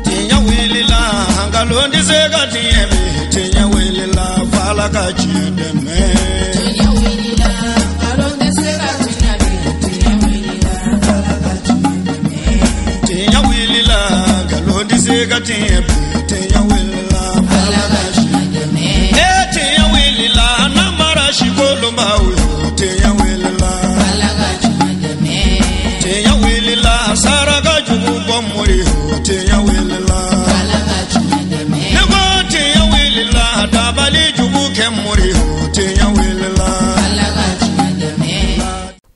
Tiɲɛ wulila, nkalon tɛ se ka tiɲɛ bi. Tiɲɛ wulila, f'Ala ka tiɲɛ dɛmɛ. Tiɲɛ wulila, nkalon tɛ se ka tiɲɛ bi. Tiɲɛ wulila, f'Ala ka tiɲɛ dɛmɛ. Tiɲɛ wulila, nkalon tɛ se ka tiɲɛ bi. Tiɲɛ wulila, f'Ala ka tiɲɛ dɛmɛ. Ee tiɲɛ wulila, namara si kolonbaw yo. Tiɲɛ wulila, f'Ala ka tiɲɛ dɛmɛ. Tiɲɛ wulila, saraka jugu bɔ mori yo. Tiɲɛ wulila, f'Ala ka tiɲɛ dɛmɛ. Ne ko tiɲɛ wulila, dabali jugu kɛ mori yo. Tiɲɛ wulila, f'Ala ka tiɲɛ dɛmɛ.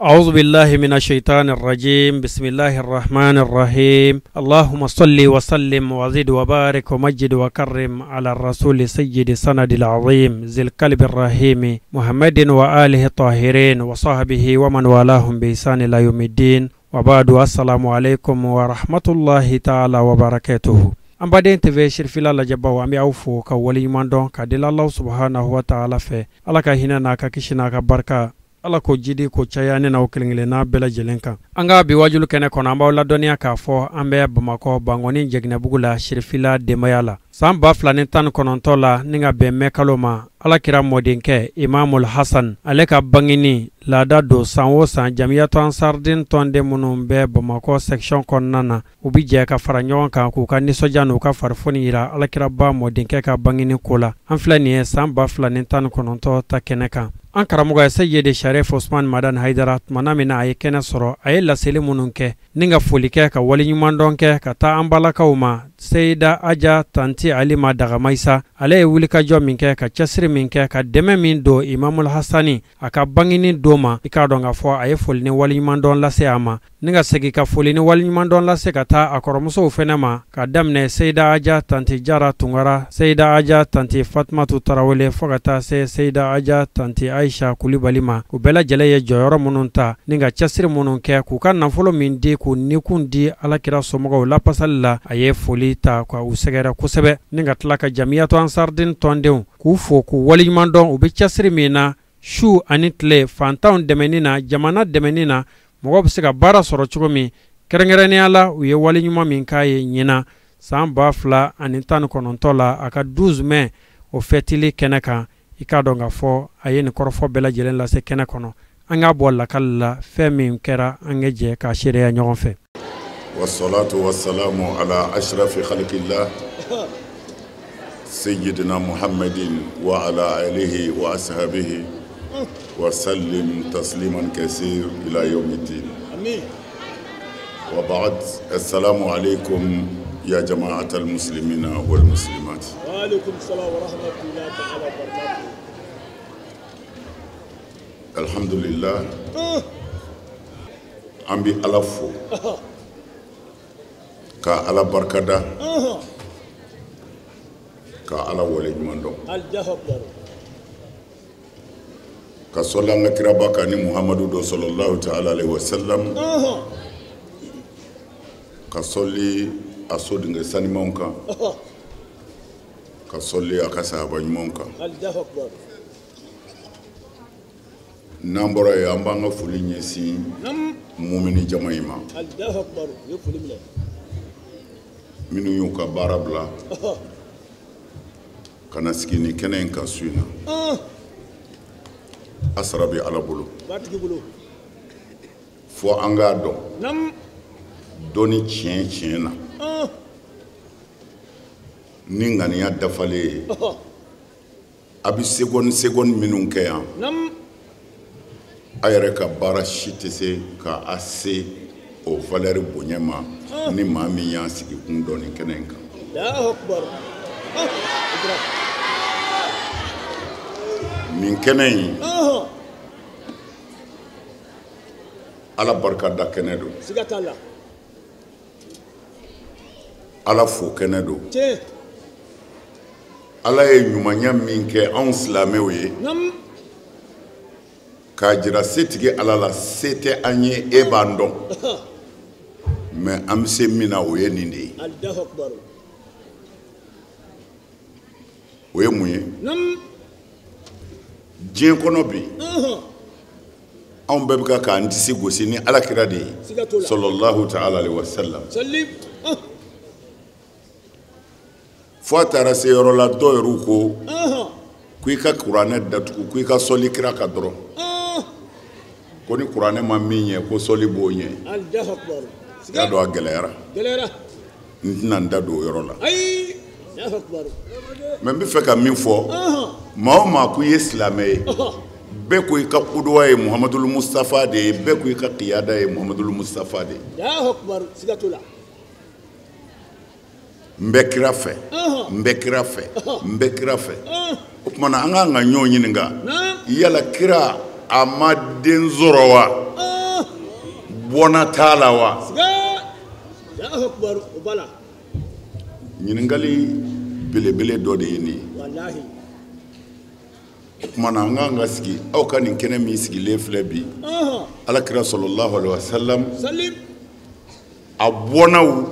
أعوذ بالله من الشيطان الرجيم. بسم الله الرحمن الرحيم. اللهم صل وسلم وزد وبارك ومجد وكرم على الرسول سيد سند العظيم ذي القلب الرحيم محمد وآله الطاهرين وصحبه ومن والاهم بإحسان إلى يوم الدين. وبعد، السلام عليكم ورحمة الله تعالى وبركاته. An baden TV Sirifila lajɛbaw, an bɛ aw fo ka waleɲuman dɔn ka deli Alahu subahanahu wa taala fɛ, Ala ka hinɛ n'a ka kisi n'a ka barika, Ala ko jidi ko caya ne n'aw kelen kelenna bɛɛ lajɛlen kan. An ka bi wajulu kɛnɛ kɔnɔ, an b'aw ladɔnniya k'a fɔ an bɛ Bamakɔ Bankɔni Jɛginɛbugu la, Sirifila denbaya la. San 2019 la, ni ka bɛn mɛ kalo ma, Alakira mɔdenkɛ Imamul Hasan ale ka bangeni laada don. San o san, Jamiyatu Ansardin tɔnden minnu bɛ Bamakɔ section kɔnɔna na, u bi jɛ ka fara ɲɔgɔn kan k'u ka nisɔndiya n'u ka farifoni yira Alakiraba mɔdenkɛ ka bangeni ko la. An filɛ nin ye san 2019 ta kɛnɛ kan. An karamɔgɔ Seyidi Sharif Osman Madan Haidara, tumana min na a ye kɛnɛ sɔrɔ, a ye laseli minnu kɛ ni ka foli kɛ ka waleɲumandɔn kɛ ka taa an balakaw ma, Seyida Aja Tanti Alima Dagamayisa, ale ye wulikajɔ min kɛ, ka cɛsiri min kɛ, ka dɛmɛ min don Imamul Hasani a ka bangeni don ma, i k'a dɔn k'a fɔ a ye foli ni waleɲumandɔn lase a ma, ni ka segin ka foli ni waleɲumandɔn lase ka taa a kɔrɔmusow fɛnɛ ma, ka daminɛ Seyida Aja Tanti Jara Tunkara, Seyida Aja Tanti Fatumatu Tarawele, fo ka taa se Seyida Aja Tanti Aisha Kulibali ma. U bɛɛ lajɛlen ye jɔyɔrɔ minnu ta ni ka cɛsiri minnu kɛ, k'u ka nafolo min di, k'u nikun di Alakira somɔgɔw lapasali la, a ye foli ta ka u sɛgɛrɛ kosɛbɛ, ni ka tila ka Jamiyatu Ansardin tɔndenw k'u fo k'u waleɲuman dɔn u bɛ cɛsiri min na su ani tile, fantanw dɛmɛni na, jamana dɛmɛni na, mɔgɔw bɛ se ka baara sɔrɔ cogo min. Kɛrɛnkɛrɛnnenya la, u ye waleɲuman min k'a ye ɲinan san 2019 la, a ka 12 mai o fɛtili kɛnɛ kan, i k'a dɔn k'a fɔ a ye nin kɔrɔfɔ bɛɛ lajɛlen lase kɛnɛ kɔnɔ. An k'a bɔ lakali la fɛn min kɛra, an ka jɛ k'a seereya ɲɔgɔn fɛ. والصلاة والسلام على أشرف خلق الله سيدنا محمد وعلى آله وأصحابه وسلم تسليما كثير إلى يوم الدين. آمين. وبعد، السلام عليكم يا جماعة المسلمين والمسلمات. وعليكم السلام ورحمة الله تعالى وبركاته. الحمد لله، an bɛ Ala fo ka Ala barikada, ka Ala waleɲuman dɔn, Allahu akbar. Ka sɔli an ka kiraba kan ni Muhamadu dɔ sallallahu ta'ala alaihi wa sallam, ka sɔli a sodenkɛ sanimanw kan, ka sɔli a ka sahaba ɲumanw kan. Allahu akbar. N'an bɔra yen, an b'an ka foli ɲɛsin mumini jama in ma, Allahu akbar. U ye foli minɛ. Minnu y'u ka baara bila ka na sigi nin kɛnɛ in kan su in na. A sara bɛ Ala bolo. B'a tigi bolo. Fo an k'a dɔn dɔnni tiɲɛ tiɲɛ na, ni ŋaniya dafalen ye, a bɛ seconde seconde minnu kɛ yan, a yɛrɛ ka baara si tɛ se ka a se o valeur bonya ma ni maa min y'a sigi kun dɔn nin kɛnɛ in kan. Allahu akbar. Nin kɛnɛ in, Ala barika da kɛnɛ don. Siga t'a la. Ala fo kɛnɛ don. Tiɲɛ. Ala ye ɲumanya min kɛ anw silamɛw ye, k'a jira setigi Ala la, se tɛ an ye, e b'an dɔn, mais an bɛ se min na, o ye nin de ye. Allahu akbar. O ye mun ye? Diɲɛ kɔnɔ bi, Anw bɛɛ bɛ ka k'an disi gosi ni ala kira de ye sallallahu ta'ala alaihi wa sallam. Fo a taara se yɔrɔ la dɔw yɛrɛ ko ko i ka kuranɛ datugu ko i ka sɔli kira kan dɔrɔn. Ko ni kuranɛ ma min ɲɛ ko sɔli b'o ɲɛ. I y'a dɔn a gɛlɛyara. N tɛna n da don o yɔrɔ la. Mais n bɛ fɛ ka min fɔ, maa o maa ko i ye silamɛ ye, bɛɛ ko i ka kuduwa ye Muhamadul Mustafa de ye, bɛɛ ko i ka kiyada ye Muhamadul Mustafa de ye. N bɛ kira fɛ, n bɛ kira fɛ, n bɛ kira fɛ. O tuma na an kan ka ɲɔgɔn ɲininka, yala kira a ma den sɔrɔ wa? Bɔnna t'a la wa? Ɲininkali belebele dɔ de ye nin ye. O tuma na an kan ka sigi, aw ka nin kɛnɛ min sigilen filɛ bi, ala kira sallallahu alaihi wa sallam a bɔnnaw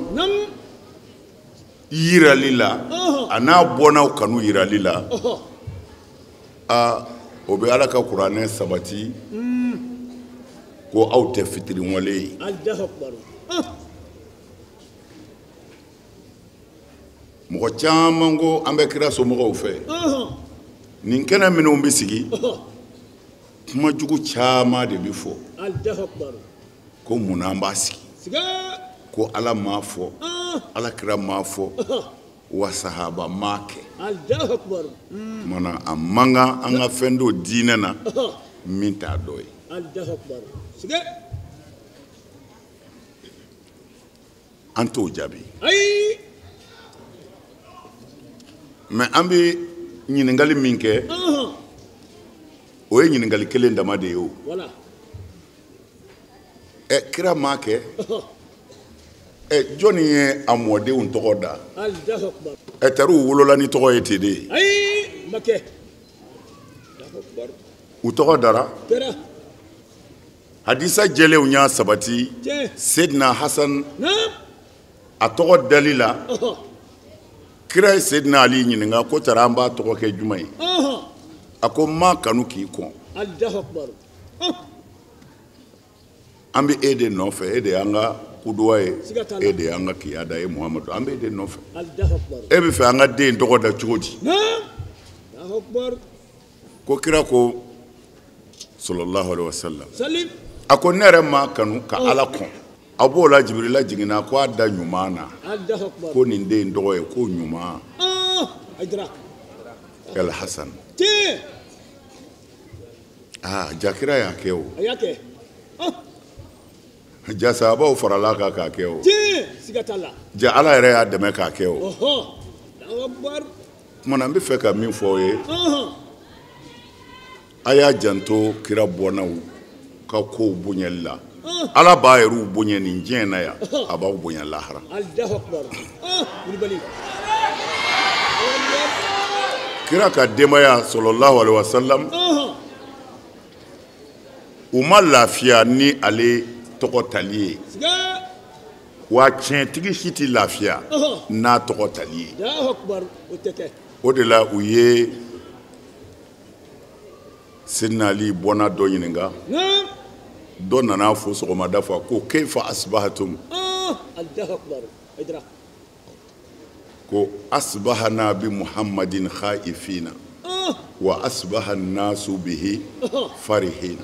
yirali la, a n'a bɔnnaw kanu yirali la, a o bɛ ala ka kuranɛ sabati ko aw tɛ fitiriwale ye. Mɔgɔ caman ko an bɛ kira somɔgɔw fɛ. Nin kɛnɛ minnu bɛ sigi, kuma jugu caman de bɛ fɔ. Ko munna an b'a sigi? Ko ala m'a fɔ, ala kira m'a fɔ, wa sahaba m'a kɛ. Tuma a man kan an ka fɛn dɔ diinɛ na min t'a dɔ ye. An t'o jaabi. Mais an bɛ ɲininkali min kɛ, o ye ɲininkali kelen dama de ye o. Ɛ kira m'a kɛ, ɛ jɔnni ye a mɔdenw tɔgɔ da? Ɛ tariw wolola ni tɔgɔ ye ten de ye. U tɔgɔ dara. Hadisa jɛlenw y'a sabati Sedina Hasan a tɔgɔ dali la. Kira ye Sedina Ali ɲininka ko tara an b'a tɔgɔ kɛ jumɛn ye? A ko n m'a kanu k'i kɔn. An bɛ e de nɔfɛ, e de y'an ka kuduwa ye, e de y'an ka kiyada ye Muhamadu, an bɛ e de nɔfɛ. E bɛ fɛ an ka den tɔgɔ da cogo di? Ko kira ko sallallahu alaihi wa sallam, a ko ne yɛrɛ m'a kanu ka ala kɔn. A b'o la Jibirila jiginna ko a da ɲuman na, ko nin den tɔgɔ ye ko ɲuman El Hasan. Aa ja kira y'a kɛ o. Ja sahabaw farala kan k'a kɛ o. Ja ala yɛrɛ y'a dɛmɛ k'a kɛ o. Tuma na n bɛ fɛ ka min fɔ aw ye, a y'a janto kira bɔnnaw ka kow bonyali la. Ala b'a yɛrɛw bonya nin diɲɛ na yan, a b'aw bonya lahara. Kira ka denbaya sallallahu alaihi wa sallam, u ma lafiya ni ale tɔgɔ tali ye, wa tiɲɛtigi si tɛ lafiya n'a tɔgɔ tali ye. O de la u ye Sedina Ali bɔnna dɔ ɲininka. Dɔ nana fo sɔgɔmada fɔ ko keifa asbahatum? Ko asbahana bi Muhammadin khaifina wa asbaha an-nasu bihi farihina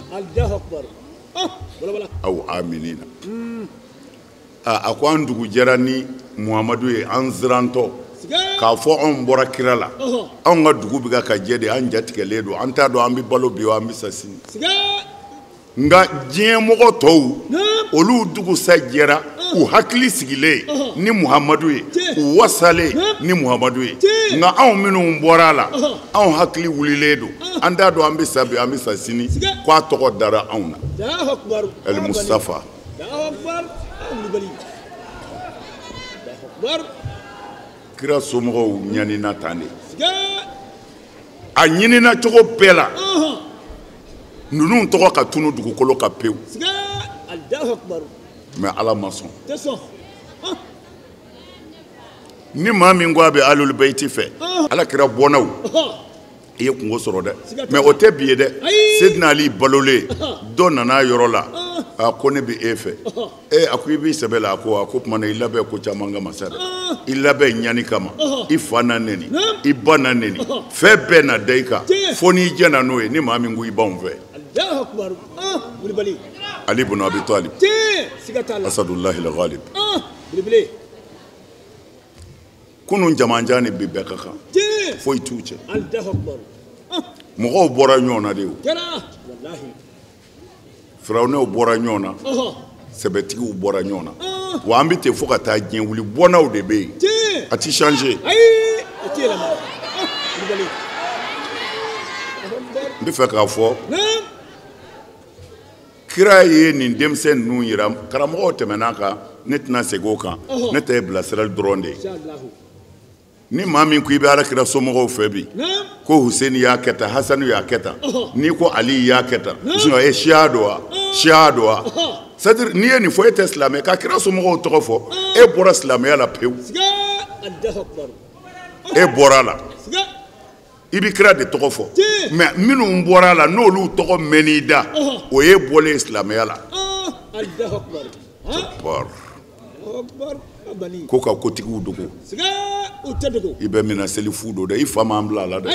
aw aminina. A ko an dugu jɛra ni Muhamadu ye, an sirantɔ k'a fɔ anw bɔra kira la, anw ka dugu bɛ ka jɛ de, an jatigɛlen don, an t'a dɔn an bɛ balo bi wa an bɛ sa sini. Nka diɲɛ mɔgɔ tɔw olu dugusa jɛra, u hakili sigilen ni Muhamadu ye, u wasalen ni Muhamadu ye. Nka anw minnu bɔra a la, anw hakili wulilen don, an t'a dɔn an bɛ sa bi an bɛ sa sini, k'a tɔgɔ dara anw na El Mustafa. Kira somɔgɔw ɲanina tan de, a ɲinina cogo bɛɛ la ninnu tɔgɔ ka tunu dugukolo ka pewu, mais ala ma sɔn. Ni maa min ko a bɛ alul bayti fɛ, ala kira bɔnnaw I ye kungo sɔrɔ dɛ, mais o tɛ bi ye dɛ. Seydina Ali balolen, dɔ nana yɔrɔ la, a ko ne bɛ e fɛ. A ko i b'i sɛbɛ la, a ko tuma na i labɛn ko caman kama sa dɛ. I labɛn ɲani kama, i fa na neni, i ba na neni, fɛn bɛɛ na da i kan, fo n'i jɛna n'o ye, ni maa min ko i b'anw fɛ. Ali ibn Abi Talib, Asadullahi al-Ghalib. Kunun jamanjan ni bi bɛɛ ka kan, foyi t'u cɛ. Mɔgɔw bɔra ɲɔgɔn na de o. Firawunɛw bɔra ɲɔgɔn na, sɛbɛtigiw bɔra ɲɔgɔn na. Wa an bɛ ten fo ka taa diɲɛ wuli, bɔnnaw de bɛ yen. A ti changer. N bɛ fɛ k'a fɔ, kira ye nin denmisɛn ninnu yira, karamɔgɔw tɛmɛn'a kan, ne tɛna segin o kan, ne ta ye bilasirali dɔrɔn de ye. Ni maa min ko i bɛ Ala kira somɔgɔw fɛ bi, ko Huseni y'a kɛ tan, Hasanu y'a kɛ tan, n'i ko Ali y'a kɛ tan, sinon e siya don wa, siya don wa? C'est à dire n'i ye nin fɔ e tɛ silamɛ, ka kira somɔgɔw tɔgɔ fɔ, e bɔra silamɛya la pewu. E bɔra la. I bɛ kira de tɔgɔ fɔ, mais minnu bɔra a la n'olu tɔgɔ mɛnn'i da, o ye bɔlen silamɛya la. Ko ka kotigiw dogo. I bɛ mina seli fu don dɛ, i fa m'an bila a la dɛ.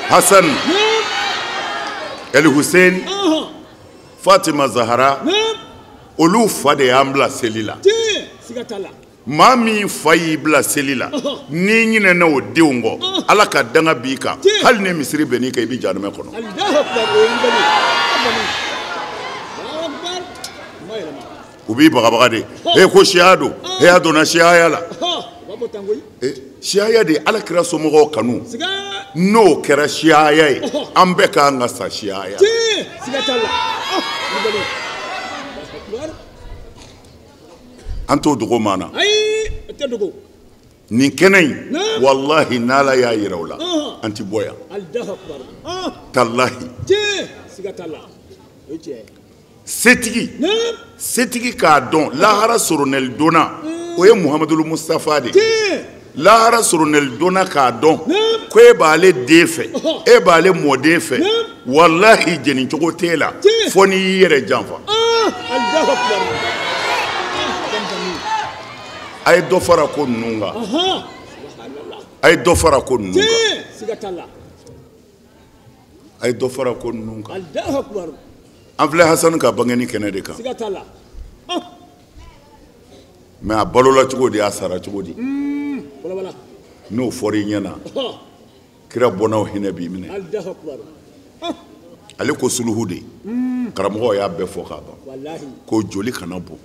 Hasan, El Hussein, Fatima Zahara, olu fa de y'an bila seli la. Maa min fa y'i bila seli la, n'i ɲinɛna o denw kɔ, Ala ka danga b'i kan, hali ni misiri bɛnn'i kan, i bɛ jahanama kɔnɔ. U b'i bagabaga de, e ko siya don, e y'a donna siyaya la. Siyaya de ye Ala kira somɔgɔw kanu, n'o kɛra siyaya ye, an bɛɛ ka kan ka sa siyaya. An t'o dogo maa na. Nin kɛnɛ in, walahi n'Ala y'a yira u la, an ti bɔ yan. Talahi. Setigi, setigi k'a dɔn lahara soronɛli donna, o ye Muhamadul Mustafa de ye. Lahara soronɛli donna k'a dɔn ko e b'ale den fɛ, e b'ale mɔden fɛ, walahi jeni cogo t'e la, fo n'i y'i yɛrɛ janfa. A ye dɔ fara ko ninnu kan. A ye dɔ fara ko ninnu kan. A ye dɔ fara ko ninnu kan. An filɛ Hasanu ka bangeni kɛnɛ de kan. Mais a balola cogo di, a sara cogo di? N'o fɔra i ɲɛna, kira bɔnnaw hinɛ b'i minɛ. Ale ko suluhu de, karamɔgɔw y'a bɛɛ fɔ k'a ban, ko joli kana bɔn.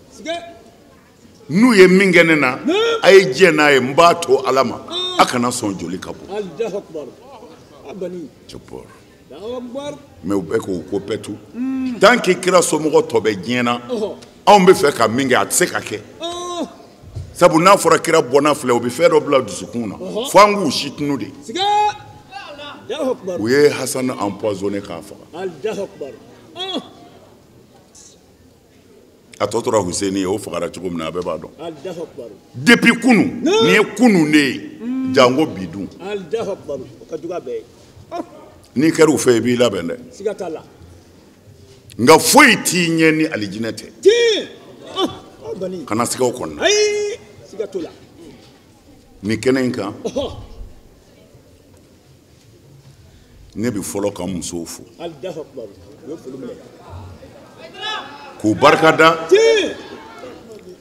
N'u ye min kɛ ne na, a ye jɛ n'a ye, n b'a to Ala ma, a kana sɔn joli ka bɔ. Mais u bɛ k'o ko pɛtu. Tant que kira somɔgɔ tɔ bɛ diɲɛ na, anw bɛ fɛ ka min kɛ, a tɛ se ka kɛ. Sabu n'a fɔra kira bɔnna filɛ, u bɛ fɛn dɔ bila dusukun na, fo an k'u si tunu de. U ye Hasan empoisonné k'a faga. A tɔ tora Huseni ye, o fagara cogo min na, a bɛɛ b'a dɔn. Depuis kunun, nin ye kunun de ye, janko bi dun. N'i kɛra u fɛ, i b'i labɛn dɛ. Nka foyi t'i ɲɛ ni alijinɛ tɛ. Kana siga o kɔnɔ na. Nin kɛnɛ in kan, ne bɛ fɔlɔ ka musow fo. K'u barika da,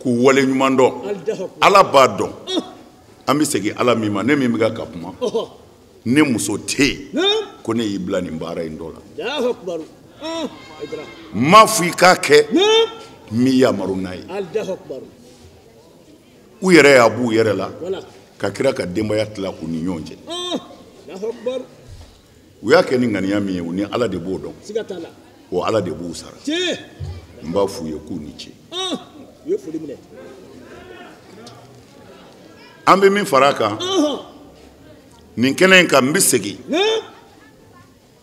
k'u wale ɲuman dɔn. Ala b'a dɔn. An bɛ segin Ala min ma, ne min bɛ ka kuma, ne muso tɛ yen ko ne y'i bila nin baara in dɔ la. N m'a fɔ i k'a kɛ, n m'i yamaru n'a ye. U yɛrɛ y'a b'u yɛrɛ la ka kira ka denbaya tila u ni ɲɔgɔn cɛ. U y'a kɛ ni ŋaniya min ye, u ni Ala de b'o dɔn. O Ala de b'u sara. N b'a f'u ye k'u ni ce. An bɛ min fara a kan, nin kɛnɛ in kan, n bɛ segin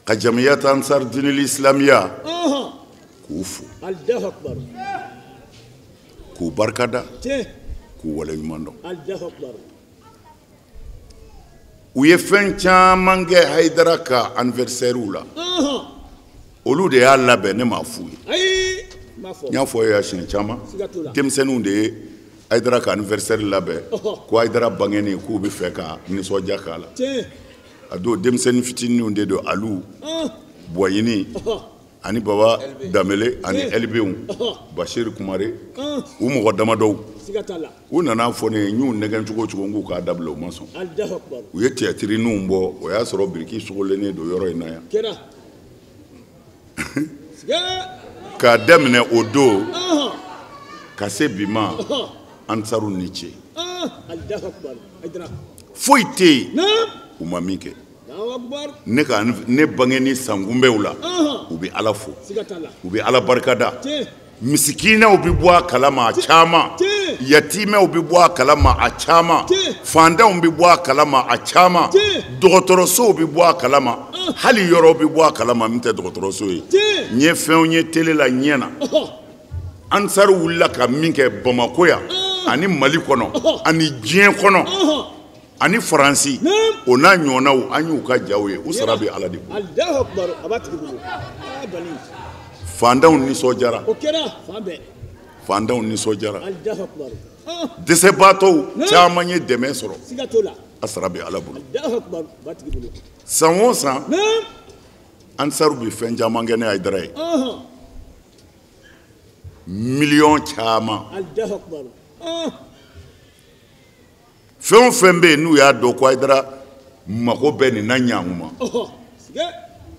ka Jamiyat Ansar Dinil Islamiya k'u fo, k'u barikada, k'u waleɲuman dɔn. U ye fɛn caman kɛ Hayidara ka anniversaire la. Olu de y'a labɛn, ne m'a f'u ye. N y'a fɔ ye siɲɛ caman, denmisɛnninw de ye Hayidara ka anniversaire labɛn, ko Hayidara bangenen k'u bɛ fɛ ka nisɔndiya k'a la. A don denmisɛnnin fitininw de don, Alu Buwayini ani Baba Danbele ani Elibenw, Bashir Kumare, u mɔgɔ damadɔw. U nana fɔ ne ye, n y'u nɛgɛn cogo o cogo n k'u k'a dabila, u ma sɔn. U ye théâtre bɔ, o y'a sɔrɔ biriki sogolennen don yɔrɔ in na yan. K'a daminɛ o don ka se bi ma, Ansaru ni ce. Foyi tɛ yen u ma min kɛ. Ne ka ne bangeni sankunbɛnw la, u bɛ Ala fo, u bɛ Ala barikada. Misikinɛw bɛ bɔ a kalama a caman, yatimɛw bɛ bɔ a kalama a caman, fantanw bɛ bɔ a kalama a caman, dɔgɔtɔrɔsow bɛ bɔ a kalama, hali yɔrɔw bɛ bɔ a kalama min tɛ dɔgɔtɔrɔso ye. N ye fɛnw ye télé la ɲɛ na. Ansaru wulila ka min kɛ Bamakɔ yan ani Mali kɔnɔ ani diɲɛ kɔnɔ ani Faransi, o n'a ɲɔgɔnnaw, an y'u ka jaw ye, u sara bɛ Ala de bolo. Fantanw nisɔndiyara, fantanw nisɔndiyara, dɛsɛbaatɔw caman ye dɛmɛ sɔrɔ, a sara bɛ Ala bolo. San o san Ansaru bɛ fɛn caman kɛ ne Hayidara ye, miliyɔn caman. Fɛn o fɛn bɛ yen n'u y'a dɔn ko Hayidara mako bɛ nin na ɲankuma,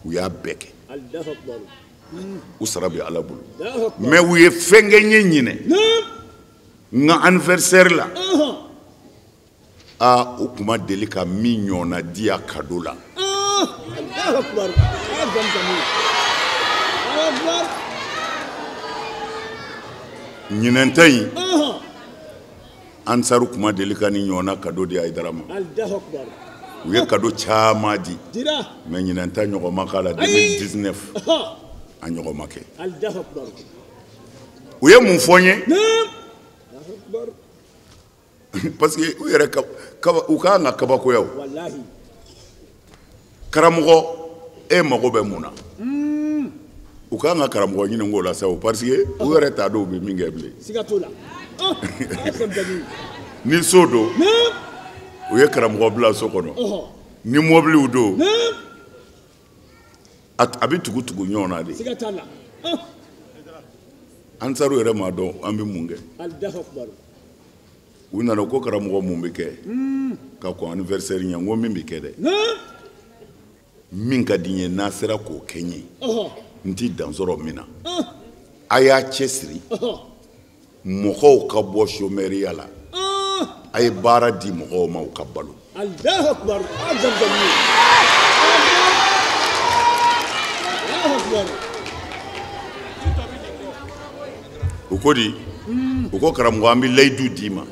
u y'a bɛɛ kɛ. U sara bɛ Ala bolo. Mais u ye fɛn kɛ n ye ɲinɛ n ka anniversaire la, aa u tun ma deli ka min ɲɔgɔnna di yan cadeau la. Ɲinɛn ta in, Ansaru tun ma deli ka nin ɲɔgɔnna cadeau di Hayidara ma. U ye cadeau caman di, mais ɲinɛn ta ɲɔgɔn ma k'a la 2019, a ɲɔgɔn ma kɛ. U ye mun fɔ n ye? Parce que u yɛrɛ u ka kan ka kabakoya o. Karamɔgɔ, e mago bɛ mun na? U ka kan ka karamɔgɔ ɲini k'o la sa o, parce que u yɛrɛ t'a dɔn u bɛ min kɛ bilen. Ni so don, u ye karamɔgɔ bila so kɔnɔ. Ni mɔbiliw don, a bɛ tugu tugu ɲɔgɔn na de. Ansaru yɛrɛ m'a dɔn an bɛ mun kɛ. U nana ko karamɔgɔ mun bɛ kɛ ka kɔn anniversaire ɲɛ, n ko min bɛ kɛ dɛ, min ka di n ye n'a sera k'o kɛ n ye, n ti dan sɔrɔ min na. A y'a cɛsiri mɔgɔw ka bɔ chômeur la, a ye baara di mɔgɔw ma u ka balo. U ko di? U ko karamɔgɔ an bɛ layidu d'i ma,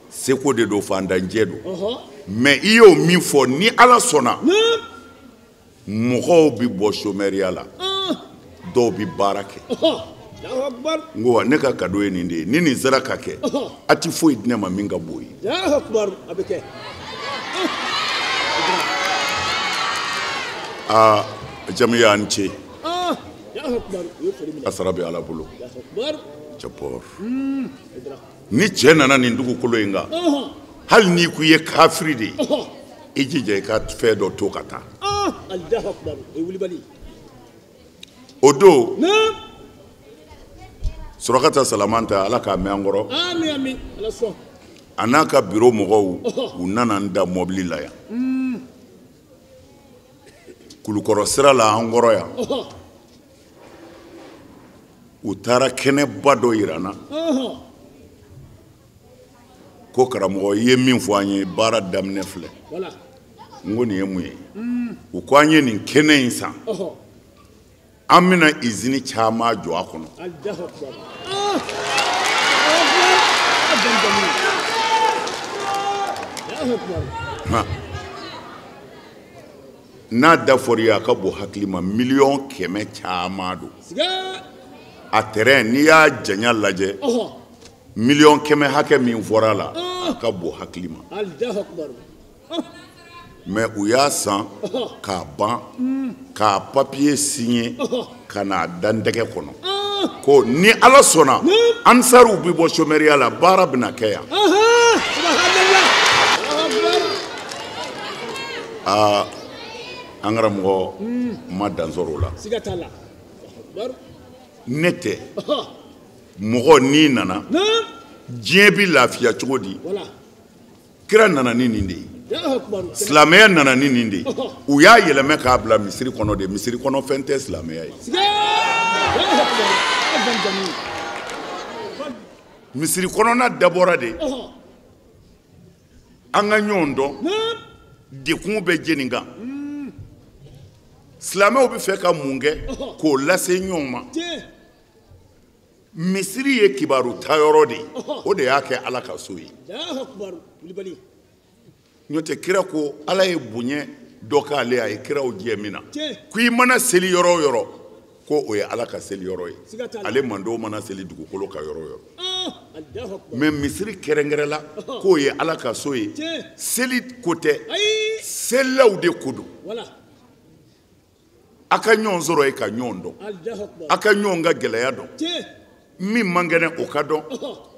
seko de don, fantanjɛ don, mais i y'o min fɔ, ni Ala sɔnna, mɔgɔw bɛ bɔ chômeur la, dɔw bɛ baara kɛ. N ko wa ne ka cadeau ye nin de ye, ni nin sera ka kɛ, a ti foyi di ne ma min ka bon ye. Aa jamiya an ce, a sara bɛ Ala bolo. Cɛpɔr, ni cɛ nana nin dugukolo in kan, hali n'i ko i ye kafiri de ye, i jija i ka fɛn dɔ to ka taa. O don Surakata Salamanta, Ala k'a mɛn an kɔrɔ, a n'a ka biro mɔgɔw, u nana n da mɔbili la yan Kulukɔrɔ sira la an kɔrɔ yan. U taara kɛnɛba dɔ yira n na, ko karamɔgɔ i ye min fɔ an ye, baara daminɛ filɛ. N ko nin ye mun ye? U ko an ye nin kɛnɛ in san, an bɛna izini caman jɔ a kɔnɔ. N'a da fɔr'i ye, a ka bon hakili ma, 100 000 000 caman don. A terrain n'i y'a janya lajɛ, 100 000 000 hakɛ min fɔra a la, a ka bon hakili ma. Mais u y'a san k'a ban k'a papier signé ka n'a da n tɛgɛ kɔnɔ ko ni Ala sɔnna ansaruw bɛ bɔ chômeur la, baara bɛna kɛ yan. Aa, an karamɔgɔ ma dan sɔrɔ o la. Ne tɛ mɔgɔ n'i nana diɲɛ bɛ lafiya cogo di? Kira nana ni nin de ye, silamɛya nana ni nin de ye. U y'a yɛlɛmɛ k'a bila misiri kɔnɔ de. Misiri kɔnɔ fɛn tɛ silamɛya ye. Misiri kɔnɔna dabɔra de an ka ɲɔgɔn dɔn, dekun bɛ jeni kan. Silamɛw bɛ fɛ ka mun kɛ k'o lase ɲɔgɔn ma. Misiri ye kibaru tayɔrɔ de ye, o de y'a kɛ Ala ka so ye. N'o tɛ kira ko Ala ye bonya dɔ k'ale a ye kiraw jɛ min na, ko i mana seli yɔrɔ o yɔrɔ ko o ye Ala ka seli yɔrɔ ye. Ale mandenw mana seli dugukolo ka yɔrɔ o yɔrɔ. Mais misiri kɛrɛnkɛrɛn la k'o ye Ala ka so ye. Seli ko tɛ, selilaw de ko don. A ka ɲɔgɔn sɔrɔ yen ka ɲɔgɔn dɔn, a ka ɲɔgɔn ka gɛlɛya dɔn. Min man kɛnɛ o ka dɔn,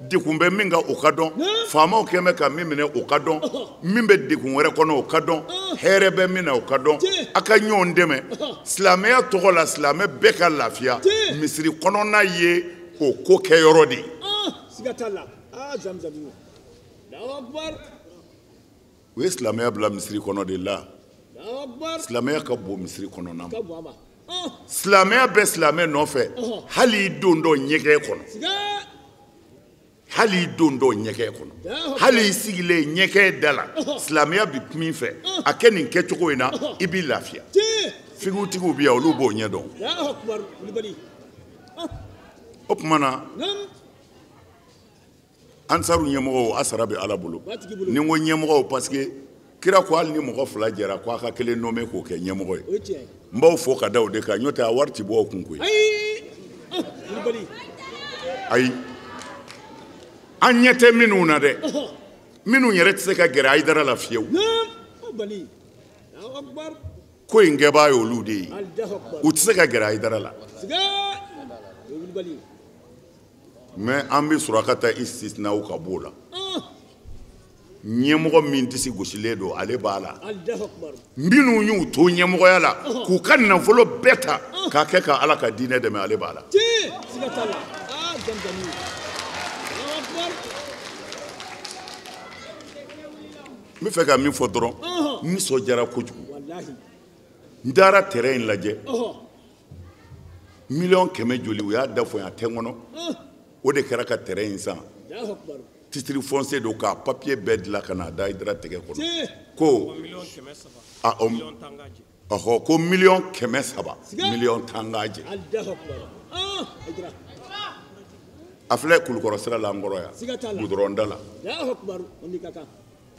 dekun bɛ min kan o ka dɔn, faamaw kɛn bɛ ka min minɛ o ka dɔn, min bɛ dekun wɛrɛ kɔnɔ o ka dɔn, hɛrɛ bɛ min na o ka dɔn. A ka ɲɔgɔn dɛmɛ silamɛya tɔgɔ la, silamɛ bɛɛ ka lafiya. Misiri kɔnɔna ye o ko kɛyɔrɔ de ye. U ye silamɛya bila misiri kɔnɔ de la. Silamɛya ka bon misiri kɔnɔna ma. Silamɛya bɛ silamɛ nɔfɛ hali i don dɔ ɲɛgɛn kɔnɔ, hali i don dɔ ɲɛgɛn kɔnɔ, hali i sigilen ɲɛgɛn da la, silamɛya bɛ kuma i fɛ. A kɛ nin kɛcogo in na, i b'i lafiya. Figutigiw bɛ yan, olu b'o ɲɛdɔn. O tuma na ansaru ɲɛmɔgɔw, a sara bɛ Ala bolo. Ni n ko ɲɛmɔgɔw, parce que kira ko hali ni mɔgɔ fila jɛra ko a ka kelen nommé k'o kɛ ɲɛmɔgɔ ye. N b'aw fo ka da o de kan, n'o tɛ a wari ti bɔ o kun koyi. Ayi, an ɲɛ tɛ minnu na dɛ, minnu yɛrɛ tɛ se ka gɛrɛ Hayidara la fiyewu. Ko in kɛbaa ye olu de ye, u tɛ se ka gɛrɛ Hayidara la. Mais an bɛ sɔrɔ ka taa istisinaw ka b'o la. Ɲɛmɔgɔ min disi gosilen don, ale b'a la. Minnu y'u to ɲɛmɔgɔya la k'u ka nafolo bɛɛ ta k'a kɛ ka Ala ka diinɛ dɛmɛ, ale b'a la. N bɛ fɛ ka min fɔ dɔrɔn, n nisɔndiyara kojugu. N taara terrain in lajɛ, 100 000 000 joli u y'a da fɔ yan, a tɛ n kɔnɔ. O de kɛra ka terrain in san. Titre foncier don k'a papier bɛɛ dilan ka n'a da Hayidara tɛgɛ kɔnɔ. Ko ɔhɔ, ko 300 000 000, 10 000 000 k'a jɛ. A filɛ Kulukɔrɔ sira la an kɔrɔ yan, goudron da la.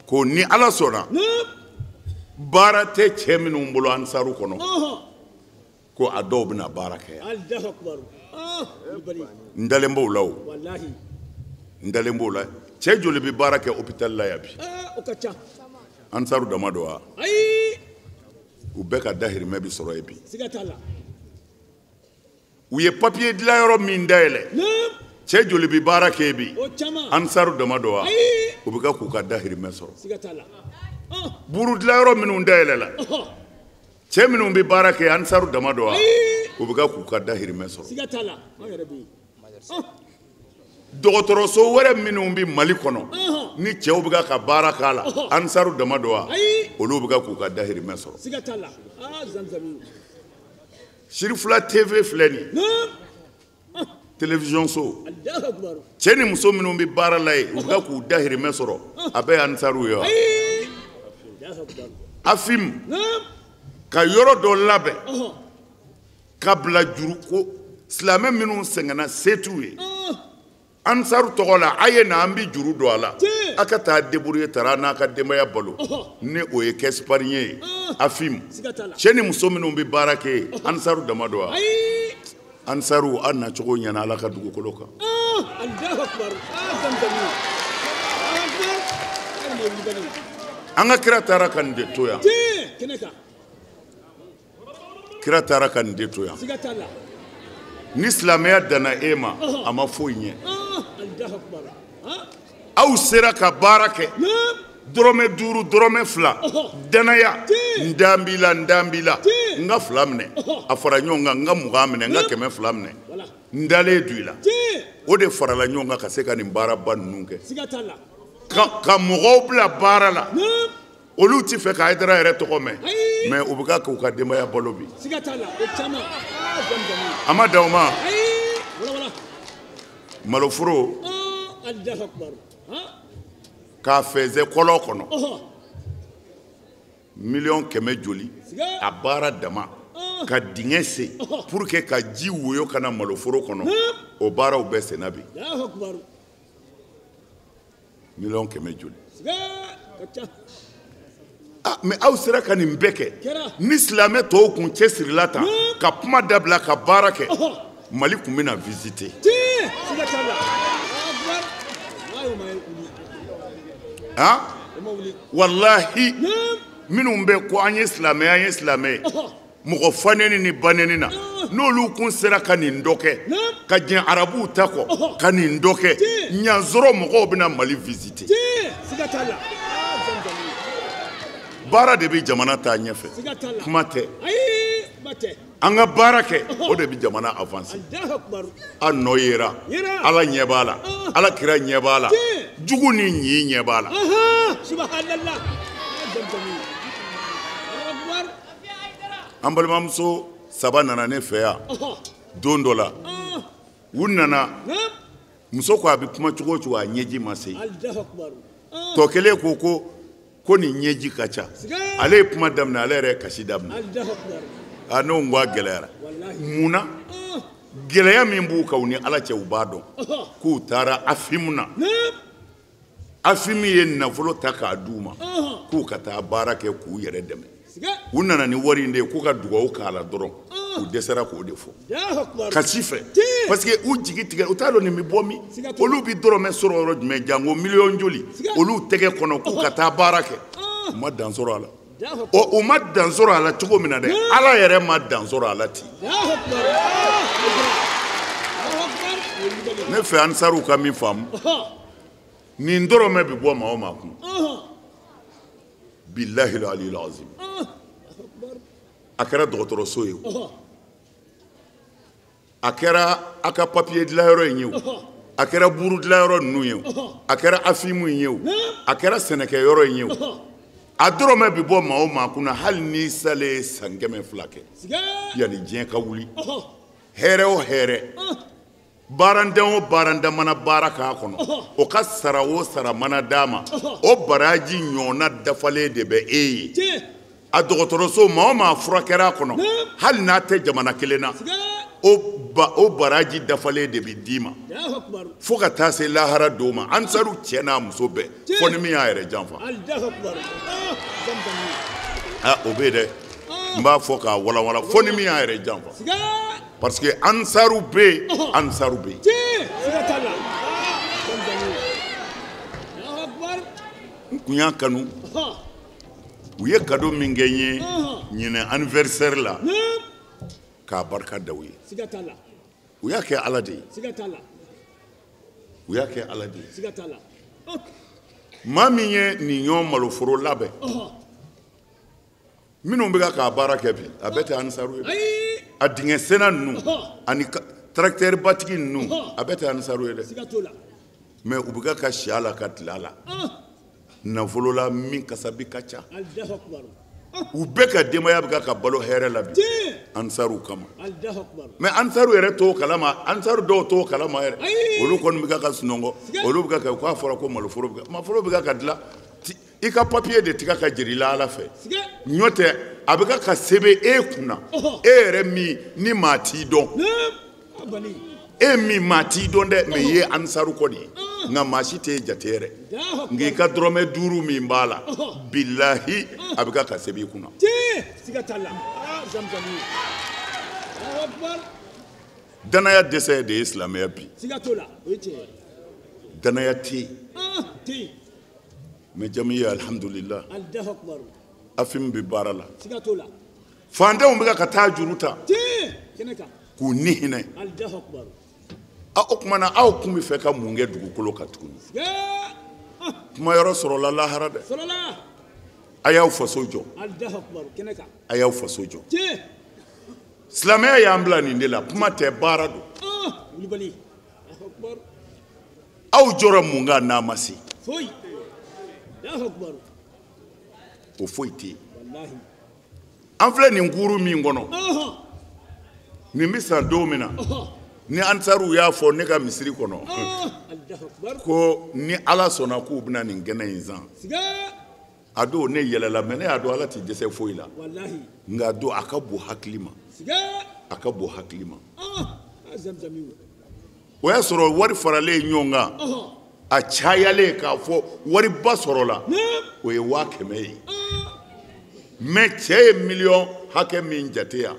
Ko ni Ala sɔnna, baara tɛ cɛ minnu bolo ansaru kɔnɔ, ko a dɔw bɛna baara kɛ yan. N dalen b'o la o, n dalen b'o la. Cɛ joli bɛ baara kɛ hôpital la yan bi? Ansaru dama don wa? U bɛɛ ka dahirimɛ bi sɔrɔ yen bi. U ye papier dilan yɔrɔ min dayɛlɛ, cɛ joli bɛ baara kɛ bi? Ansaru dama don wa? U bɛ k'u ka dahirimɛ sɔrɔ. Buru dilan yɔrɔ minnu dayɛlɛ la, cɛ minnu bɛ baara kɛ, ansaru dama don wa? U bɛ k'u ka dahirimɛ sɔrɔ. Dɔgɔtɔrɔso wɛrɛ minnu bɛ Mali kɔnɔ, ni cɛw bɛ ka baara k'a la, ansaru dama don wa? Olu bɛ k'u ka dahirimɛ sɔrɔ. Sirifila TV filɛ nin ye, télévision so, cɛ ni muso minnu bɛ baara la yen, u bɛ k'u dahirimɛ sɔrɔ, a bɛɛ ye ansaru ye wa? AFIM ka yɔrɔ dɔ labɛn ka bila juru ko silamɛ minnu sɛgɛnna se t'u ye, ansaru tɔgɔ la, a ye na an bɛ juru don a la, a ka taa débrouiller tara n'a ka denbaya balo, ni o ye caisse épargne ye. AFIM, cɛ ni muso minnu bɛ baara kɛ yen, ansaru dama don wa? Ansaru, a nacogo ɲɛna Ala ka dugukolo kan. An ka kira taara ka nin de to yan. Kira taara ka nin de to yan. Ni silamɛya danna e ma, a ma foyi ɲɛ. Aw sera ka baara kɛ dɔrɔmɛ 5 dɔrɔmɛ 2 danaya n dan b'i la n dan b'i la n ka 2 minɛ a fara ɲɔgɔn kan n ka 20 minɛ n ka 200 minɛ n dalen don i la. O de farala ɲɔgɔn kan ka se ka nin baaraba ninnu kɛ ka mɔgɔw bila baara la. Olu ti fɛ ka Hayidara yɛrɛ tɔgɔ mɛn, mais u bɛ ka k'u ka denbaya balo bi. A ma dan o ma. Maloforo k'a fɛnsɛ kɔlɔn kɔnɔ 100 000 000 joli a baara dama ka dingɛ sen pour que ka ji woyo ka na maloforo kɔnɔ, o baaraw bɛɛ senna bi. 100 000 000 joli. Ah, mais aw sera ka nin bɛɛ kɛ ni silamɛ tɔw kun cɛsirila tan ka kuma dabila ka baara kɛ, Mali kun bɛna visiter. Han, walahi minnu bɛ ko an ye silamɛ an ye silamɛ ye, mɔgɔ fanɛni ni banɛni na, n'olu kun sera ka nin dɔ kɛ ka jɛn arabuw ta kɔ ka nin dɔ kɛ, ɲansɔrɔ mɔgɔw bɛna Mali visiter. Baara de bɛ jamana taa ɲɛfɛ, kuma tɛ. An ka baara kɛ, o de bɛ jamana avancer. A nɔ yera, Ala ɲɛ b'a la, Ala kira ɲɛ b'a la, jugu ni ɲi ɲɛ b'a la. An balimamuso 3 nana ne fɛ yan don dɔ la. U nana, muso ko a bɛ kuma cogo o cogo a ɲɛji ma se. Tɔ kelen ko ko nin ɲɛji ka ca. Ale ye kuma daminɛ, ale yɛrɛ ye kasi daminɛ. A n'o ko a gɛlɛyara. Mun na? Gɛlɛya min b'u kan u ni Ala cɛ, u b'a dɔn k'u taara AFIM na. AFIM ye nafolo ta k'a d'u ma k'u ka taa baara kɛ k'u yɛrɛ dɛmɛ. U nana ni wari in de ye k'u ka dugawu k'a la dɔrɔn, u dɛsɛra k'o de fɔ kasi fɛ, parce que u jigi tigɛ, u t'a dɔn nin bɛ bɔ min. Olu bɛ dɔrɔmɛ sɔrɔ yɔrɔ jumɛn, janko 1 000 000 joli olu tɛgɛ kɔnɔ k'u ka taa baara kɛ. U ma dan sɔrɔ a la. Ɔ, u ma dan sɔrɔ a la cogo min na dɛ, Ala yɛrɛ ma dan sɔrɔ a la ten. Ne fɛ ansaruw ka min faamu, nin dɔrɔmɛ bɛ bɔ maa o maa kun, bilahi aliyul azim, a kɛra dɔgɔtɔrɔso ye o, a kɛra a ka papiye dilanyɔrɔ in ye o, a kɛra buru dilanyɔrɔ ninnu ye o, a kɛra afimu in ye o, a kɛra sɛnɛkɛyɔrɔ in ye o, a dɔrɔmɛ bɛ bɔ maa o maa kunna, hali n'i salen ye san 200 kɛ yanni diɲɛ ka wuli, hɛrɛ o hɛrɛ, baarandan o baarandan mana baara k'a kɔnɔ, o ka sara o sara mana d'a ma, o baraji ɲɔgɔnna dafalen de bɛ e ye. A dɔgɔtɔrɔso, maa o maa furakɛra a kɔnɔ, hali n'a tɛ jamana kelen na, o baraji dafalen de bɛ d'i ma fo ka taa se lahara don ma. Ansaru cɛ n'a muso bɛɛ, fo ni min y'a yɛrɛ janfa. Ah, o bɛ yen dɛ, n b'a fɔ k'a walawala, fo ni min y'a yɛrɛ janfa, parce que ansaru bɛ yen, ansaru bɛ yen. N kun y'a kanu, u ye cadeau min kɛ n ye ɲinɛ anniversaire la, k'a barika da u ye. U y'a kɛ Ala de ye, u y'a kɛ Ala de ye. Maa min ye nin ɲɔ maloforo labɛn, minnu bɛ k'a baara kɛ bi, a bɛɛ tɛ ansaru ye. A dingɛ senna ninnu ani tracteur batigi ninnu, a bɛɛ tɛ ansaru ye dɛ. Mais u bɛ ka si a la ka tile a la nafolo la min kasabi ka ca. U bɛɛ ka denbaya bɛ ka balo hɛrɛ la bi ansaru kama. Mais ansaru yɛrɛ t'o kalama, ansaru dɔw t'o kalama yɛrɛ. Olu kɔni bɛ ka sunɔgɔ, olu bɛ ka k'a fɔra ko maloforo bɛ maloforo bɛ ka dilan, i ka papiye de tigɛ ka jira i la Ala fɛ. N'o tɛ, a bɛ ka sɛbɛn e kunna, e yɛrɛ min ni maa t'i dɔn, e min maa t'i dɔn dɛ, mais i ye ansaru kɔ de ye, nka maa si t'e jate yɛrɛ. Nka i ka dɔrɔmɛ 5 min b'a la, bilahi a bɛ ka sɛbɛn i kunna. Danaya dɛsɛ de ye silamɛya bi. Danaya tɛ yen. Mais jamiya alhamdulillah. Allahu akbar. Afim bi baara la. Siga t'o la. Fantanw bɛ ka taa juru ta. Tiɲɛ. Kɛnɛ kan. K'u ni hinɛ. Allahu akbar. A o tuma na aw kun bɛ fɛ ka mun kɛ dugukolo kan tuguni? Kuma yɔrɔ sɔrɔla lahara dɛ. Sɔrɔla. A y'aw faso jɔ. Allahu akbar. Kɛnɛ kan. A y'aw faso jɔ. Tiɲɛ. Silamɛya y'an bila nin de la, kuma tɛ, baara don. Wulibali. Allahu akbar. Aw jɔra mun kan n'a ma se? Foyi. Allahu akbar. O foyi tɛ yen. Walahi. An filɛ nin kuuru min kɔnɔ. Nin bɛ san don min na. Ni ansaruw y'a fɔ ne ka misiri kɔnɔ. Allahu akbar. Ko ni Ala sɔnna k'u bɛna nin kɛnɛ in san. Siga. A don ne yɛlɛla, mais ne y'a dɔn Ala t'i dɛsɛ foyi la. Walahi. Nka a don a ka bon hakili ma. Siga. A ka bon hakili ma. Zamzamiw. O y'a sɔrɔ wari faralen ɲɔgɔn kan. A cayalen k'a fɔ wariba sɔrɔla. O ye 100,000 ye. Mais cɛ ye miliyɔn hakɛ min jate yan.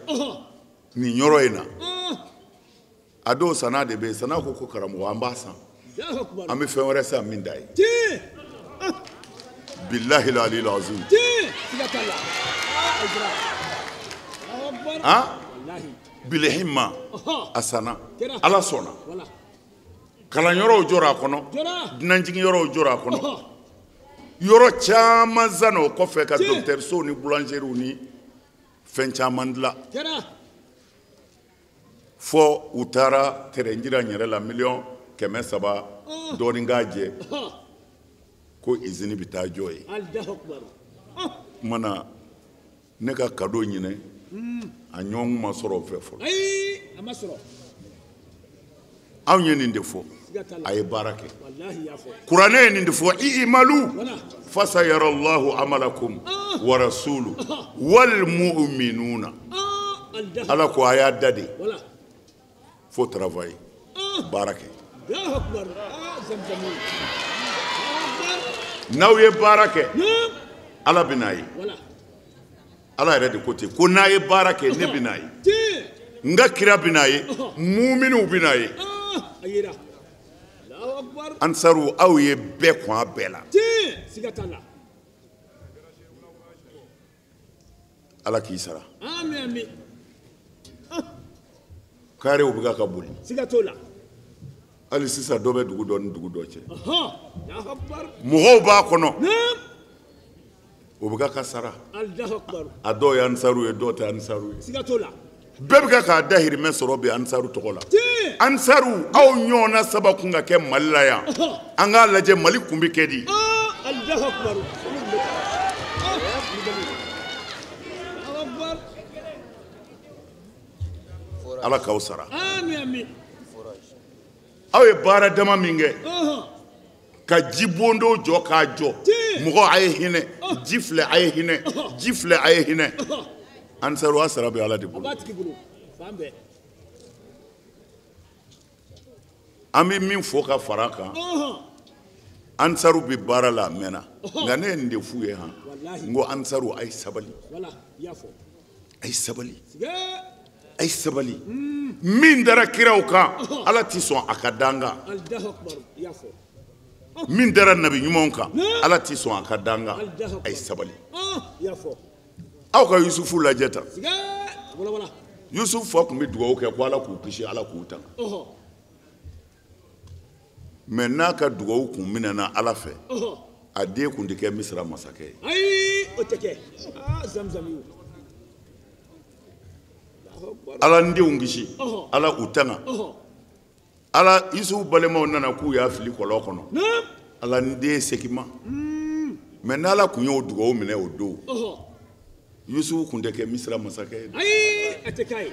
Nin yɔrɔ in na. A dɔw Sana de bɛ yen. Sana ko ko karamɔgɔ an b'a san. An bɛ fɛn wɛrɛ san min da ye. Billahi al-ali al-azim. Han? Bilihima a sanna. Ala sɔnna. Kalanyɔrɔw jɔra a kɔnɔ. Dunanjigiyɔrɔw jɔra a kɔnɔ. Yɔrɔ caman sanna o kɔfɛ ka dɔgɔtɔrɔsow ni boulangeries ni fɛn caman dilan. Fɔ u taara terrain jira n yɛrɛ la 300,000,000 dɔɔnin k'a jɛ ko usine bɛ taa jɔ yen. Kuma na ne ka cadeau ɲinɛ a ɲɔgɔn ma sɔrɔ o fɛ fɔlɔ. Ayi, a ma sɔrɔ. Anw ye nin de fɔ, a ye baara kɛ. Kuranɛ ye nin de fɔ, i'malu fasayara Allahu amalakum wa rasulu wal mu'minuna. Ala ko a y'a da de. Faut travailler. Baara kɛ. N'aw ye baara kɛ, Ala bɛ n'a ye. Ala yɛrɛ de ko ten ko n'a ye baara kɛ ne bɛ n'a ye. N ka kira bɛ n'a ye, muminiw bɛ n'a ye. Ansaru aw ye bɛɛ kɔn a bɛɛ la. Ala k'i sara. Karew bɛ ka boli. Siga t'o la. Hali sisan dɔ bɛ dugu dɔ ni dugu dɔ cɛ. Mɔgɔw b'a kɔnɔ. O bɛ ka sara. A dɔw ye ansaru ye, dɔw tɛ ansaru ye. Siga t'o la. Bɛɛ bɛ k'a dahirimɛ sɔrɔ bi ansaru tɔgɔ la. Ansaru aw ɲɔgɔnna saba kun ka kɛ Mali la yan. An k'a lajɛ Mali kun bɛ kɛ di. Ala k'aw sara. Aw ye baara dama min kɛ ka jibondo jɔ k'a jɔ, mɔgɔ a ye hinɛ, ji filɛ a ye hinɛ, ji filɛ a ye hinɛ. Ansaru a sara bɛ Ala de bolo. An bɛ min fɔ ka fara kan, Ansaru bɛ baara la a mɛnna, nka ne ye nin de f'u ye han, n ko Ansaru a ye sabali, a ye sabali. A ye sabali. Min dara kiraw kan, Ala ti sɔn a ka dan kan. Min dara nabi ɲumanw kan, Ala ti sɔn a ka dan kan. A ye sabali. Aw ka Yusufu lajɛ tan. Yusufu fa tun bɛ dugawu kɛ ko Ala k'u kisi, Ala k'u tanga. Mais n'a ka dugawu kun minɛna Ala fɛ, a den kun tɛ kɛ Misira masakɛ ye. Ayi, o tɛ kɛ. Ala n denw kisi, Ala u tanga. Ala Yusufu balimaw nana k'u y'a fili kɔlɔn kɔnɔ. Ala n den segin ma. Mais n'Ala kun y'o dugawu minɛ o don, Yusufu kun tɛ kɛ Misira masakɛ ye. Ayi, a tɛ k'a ye.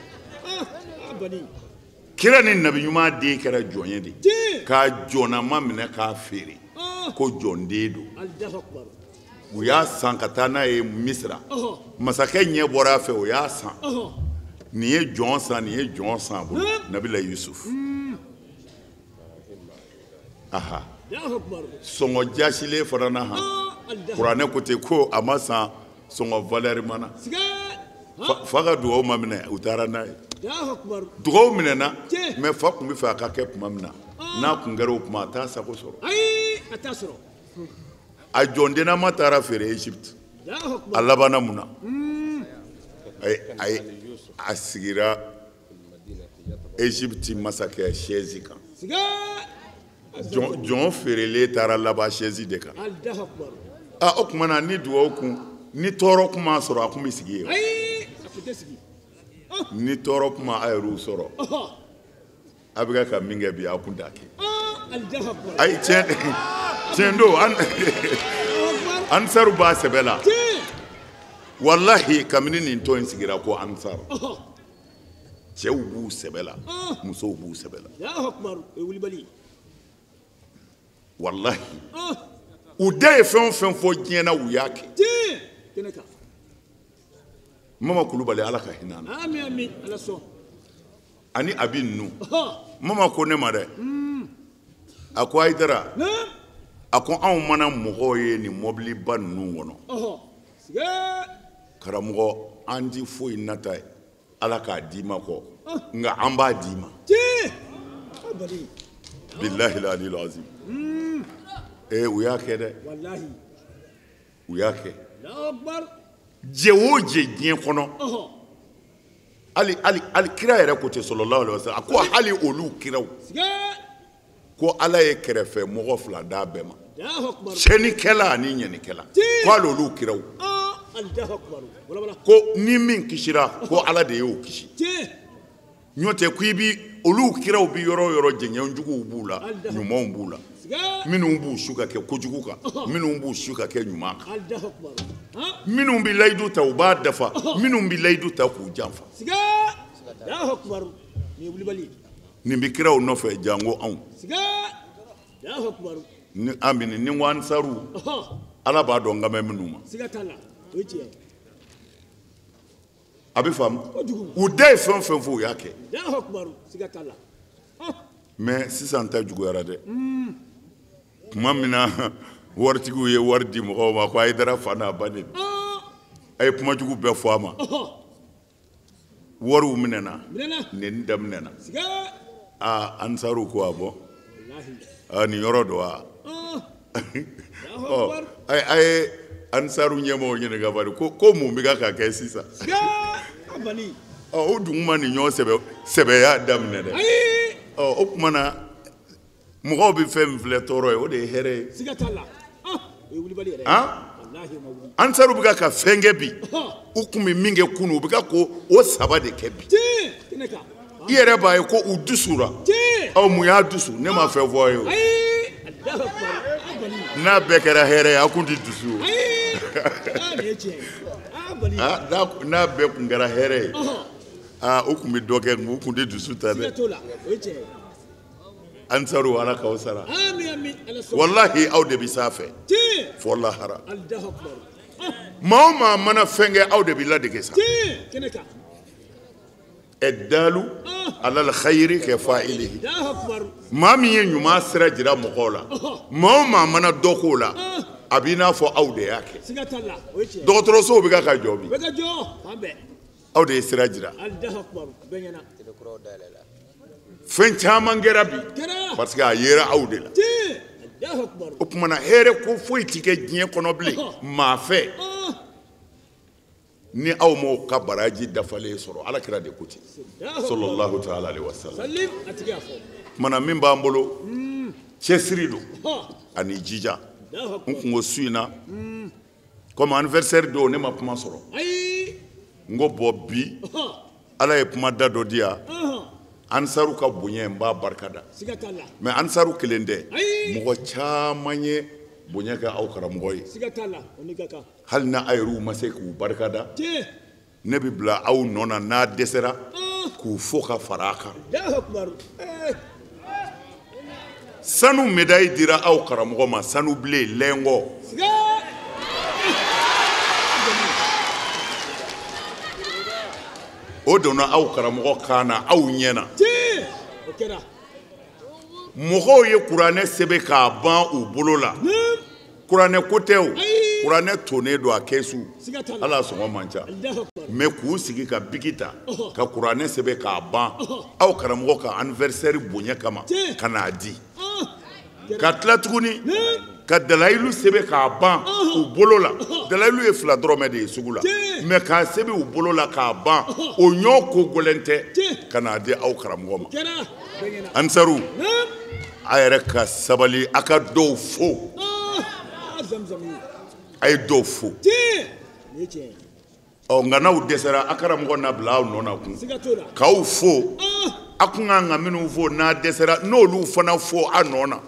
Kira ni nabi ɲuman den kɛra jɔn ye de. K'a jɔnnama minɛ k'a feere ko jɔnden don. U y'a san ka taa n'a ye Misira. Masakɛ ɲɛ bɔra a fɛ, o y'a san. Nin ye jɔn san, nin ye jɔn san a bolo. Nabila Yusuf. Aha. Sɔngɔ jasilen fana na han. Kuranɛ ko ten ko a ma san sɔngɔ valeur ma na. Fa ka dugawu ma minɛ, u taara n'a ye. Dugawu minɛna, mais fa tun bɛ fɛ a ka kɛ tuma min na, n'a kun kɛra o tuma a t'a sago sɔrɔ. Ayi, a t'a sɔrɔ. A jɔndennama taara feere Egypte. A labanna mun na? A sigira Egypte masakɛ chaise kan. Jɔn feerelen taara laban chaise de kan. Ah, o tuma na ni dugawu kun ni tɔɔrɔ kun m'a sɔrɔ a kun bɛ sigi yen. Ni tɔɔrɔ kun ma a yɛrɛw sɔrɔ. A bɛ ka min kɛ bi a kun t'a kɛ. Ayi tiɲɛ don Ansaru b'a sɛbɛ la. Walahi kabini nin tɔn in sigira ko Ansaru. Cɛw b'u sɛbɛ la, musow b'u sɛbɛ la. Walahi u da ye fɛn o fɛn fɔ diɲɛ na u y'a kɛ. Mama Kulubali Ala ka hinɛ na. Ani Abi ninnu. Mama ko ne ma dɛ. A ko Hayidara. A ko anw mana mɔgɔw ye nin mɔbiliba ninnu kɔnɔ. Karamɔgɔ an ti foyi nata Ala k'a d'i ma kɔ nka an b'a d'i ma. Bilahi aliyul azim. U y'a kɛ dɛ. U y'a kɛ. Jɛ o jɛ diɲɛ kɔnɔ. Hali kira yɛrɛ ko ten sallallahu alaihi wa sallam a ko hali olu kiraw. Ko Ala ye kɛrɛfɛ mɔgɔ fila d'a bɛɛ ma. Tiɲɛnikɛla ani ɲɛnikɛla. Ko hali olu kiraw. Ko ni min kisira ko Ala de y'o kisi. N'o tɛ ko i bi olu kiraw bi yɔrɔ o yɔrɔ jɛɲɔgɔnjuguw b'u la ɲumanw b'u la. Minnu b'u su ka kɛ kojugu kan minnu b'u su ka kɛ ɲuman kan. Minnu bɛ layidu ta u b'a dafa minnu bɛ layidu ta k'u janfa. Nin bɛ kiraw nɔfɛ janko anw. Ni an bɛ ni ko Ansaru Ala b'a dɔn n kan bɛ minnu ma. A bɛ faamu u da ye fɛn o fɛn fɔ u y'a kɛ. Mais sisan ta juguyara dɛ. Tuma min na waritigiw ye wari di mɔgɔw ma ko Hayidara fa n'a ba de don. A ye kuma jugu bɛɛ fɔ a ma. Wariw minɛna. Nɛni daminɛna. Aa Ansaru ko a bɔ. Aa nin yɔrɔ don wa. Ɔ a ye Ansaru ɲɛmɔgɔw ɲininka bari ko mun bɛ ka kɛ sisan. Ɔ o dugu ma nin ɲɔgɔn sɛbɛya daminɛ dɛ. Ɔ o tuma na mɔgɔw bɛ fɛn min filɛ tɔɔrɔ ye o de ye hɛrɛ ye. Ansaru bɛ ka fɛn kɛ bi u tun bɛ min kɛ kunun u bɛ ka ko o saba de kɛ bi. I yɛrɛ b'a ye ko u dusura. Ɔ mun y'a dusu ne ma fɛn fɔ aw ye o. N'a bɛɛ kɛra hɛrɛ ye a kun tɛ dusu o. N'a bɛɛ kun kɛra hɛrɛ ye aa u kun bɛ dɔ kɛ u kun tɛ dusu ta dɛ. Ansaru Ala k'aw sara. Walahi aw de bɛ s'a fɛ. Fɔ lahara. Maa o maa mana fɛn kɛ aw de bɛ ladege sa. Ɛdalu alal khayiri kɛ fa'ilihi. Maa min ye ɲuman sira jira mɔgɔw la maa o maa mana dɔ k'o la a b'i n'a fɔ aw de y'a kɛ. Dɔgɔtɔrɔsow bɛ ka jɔ bi. Aw de ye sira jira. Fɛn caman kɛra bi parce que a yera aw de la. O tuma na hɛrɛ ko foyi ti kɛ diɲɛ kɔnɔ bilen maa fɛ ni aw m'aw ka baraji dafalen sɔrɔ Ala kira de ko ten sallallahu ta'ala alaihi wa sallam. Tuma na min b'an bolo cɛsiri don ani jija. N kun ko su in na comme anniversaire don ne ma kuma sɔrɔ. N ko bɔn bi Ala ye kuma da dɔ di yan. Ansaru ka bonya n b'a barika da. Mais Ansaru kelen tɛ mɔgɔ caman ye bonya kɛ aw karamɔgɔ ye. Hali n'a yɛrɛw ma se k'u barika da ne bɛ bila aw nɔ na n'a dɛsɛra k'u fo ka fara a kan. Sanu médaille dira aw karamɔgɔ ma sanu bilen lɛngɔ. O donna aw karamɔgɔ kan na aw ɲɛna. Mɔgɔw ye kuranɛ sɛbɛn k'a ban u bolo la. Kuranɛ ko tɛ o. Kuranɛ tonnen don a kɛsu. Ala sɔngɔ man ca. Mais k'u sigi ka biki ta ka kuranɛ sɛbɛn k'a ban aw karamɔgɔ ka anniversaire bonya kama ka n'a di. Ka tila tuguni Ka dalayilu sɛbɛn k'a ban u bolo la. Dalayilu ye 2 dɔrɔmɛ de ye sugu la. Mais k'a sɛbɛn u bolo la k'a ban o ɲɔ ko gɛlɛn tɛ ka n'a di aw karamɔgɔ ma. Ansaru a yɛrɛ ka sabali a ka dɔw fo. A ye dɔw fo. Ɔ nka n'aw dɛsɛra a karamɔgɔ na bila aw nɔ na kun. K'aw fo a kun kan ka minnu fo n'a dɛsɛra n'olu fana fo a nɔ na.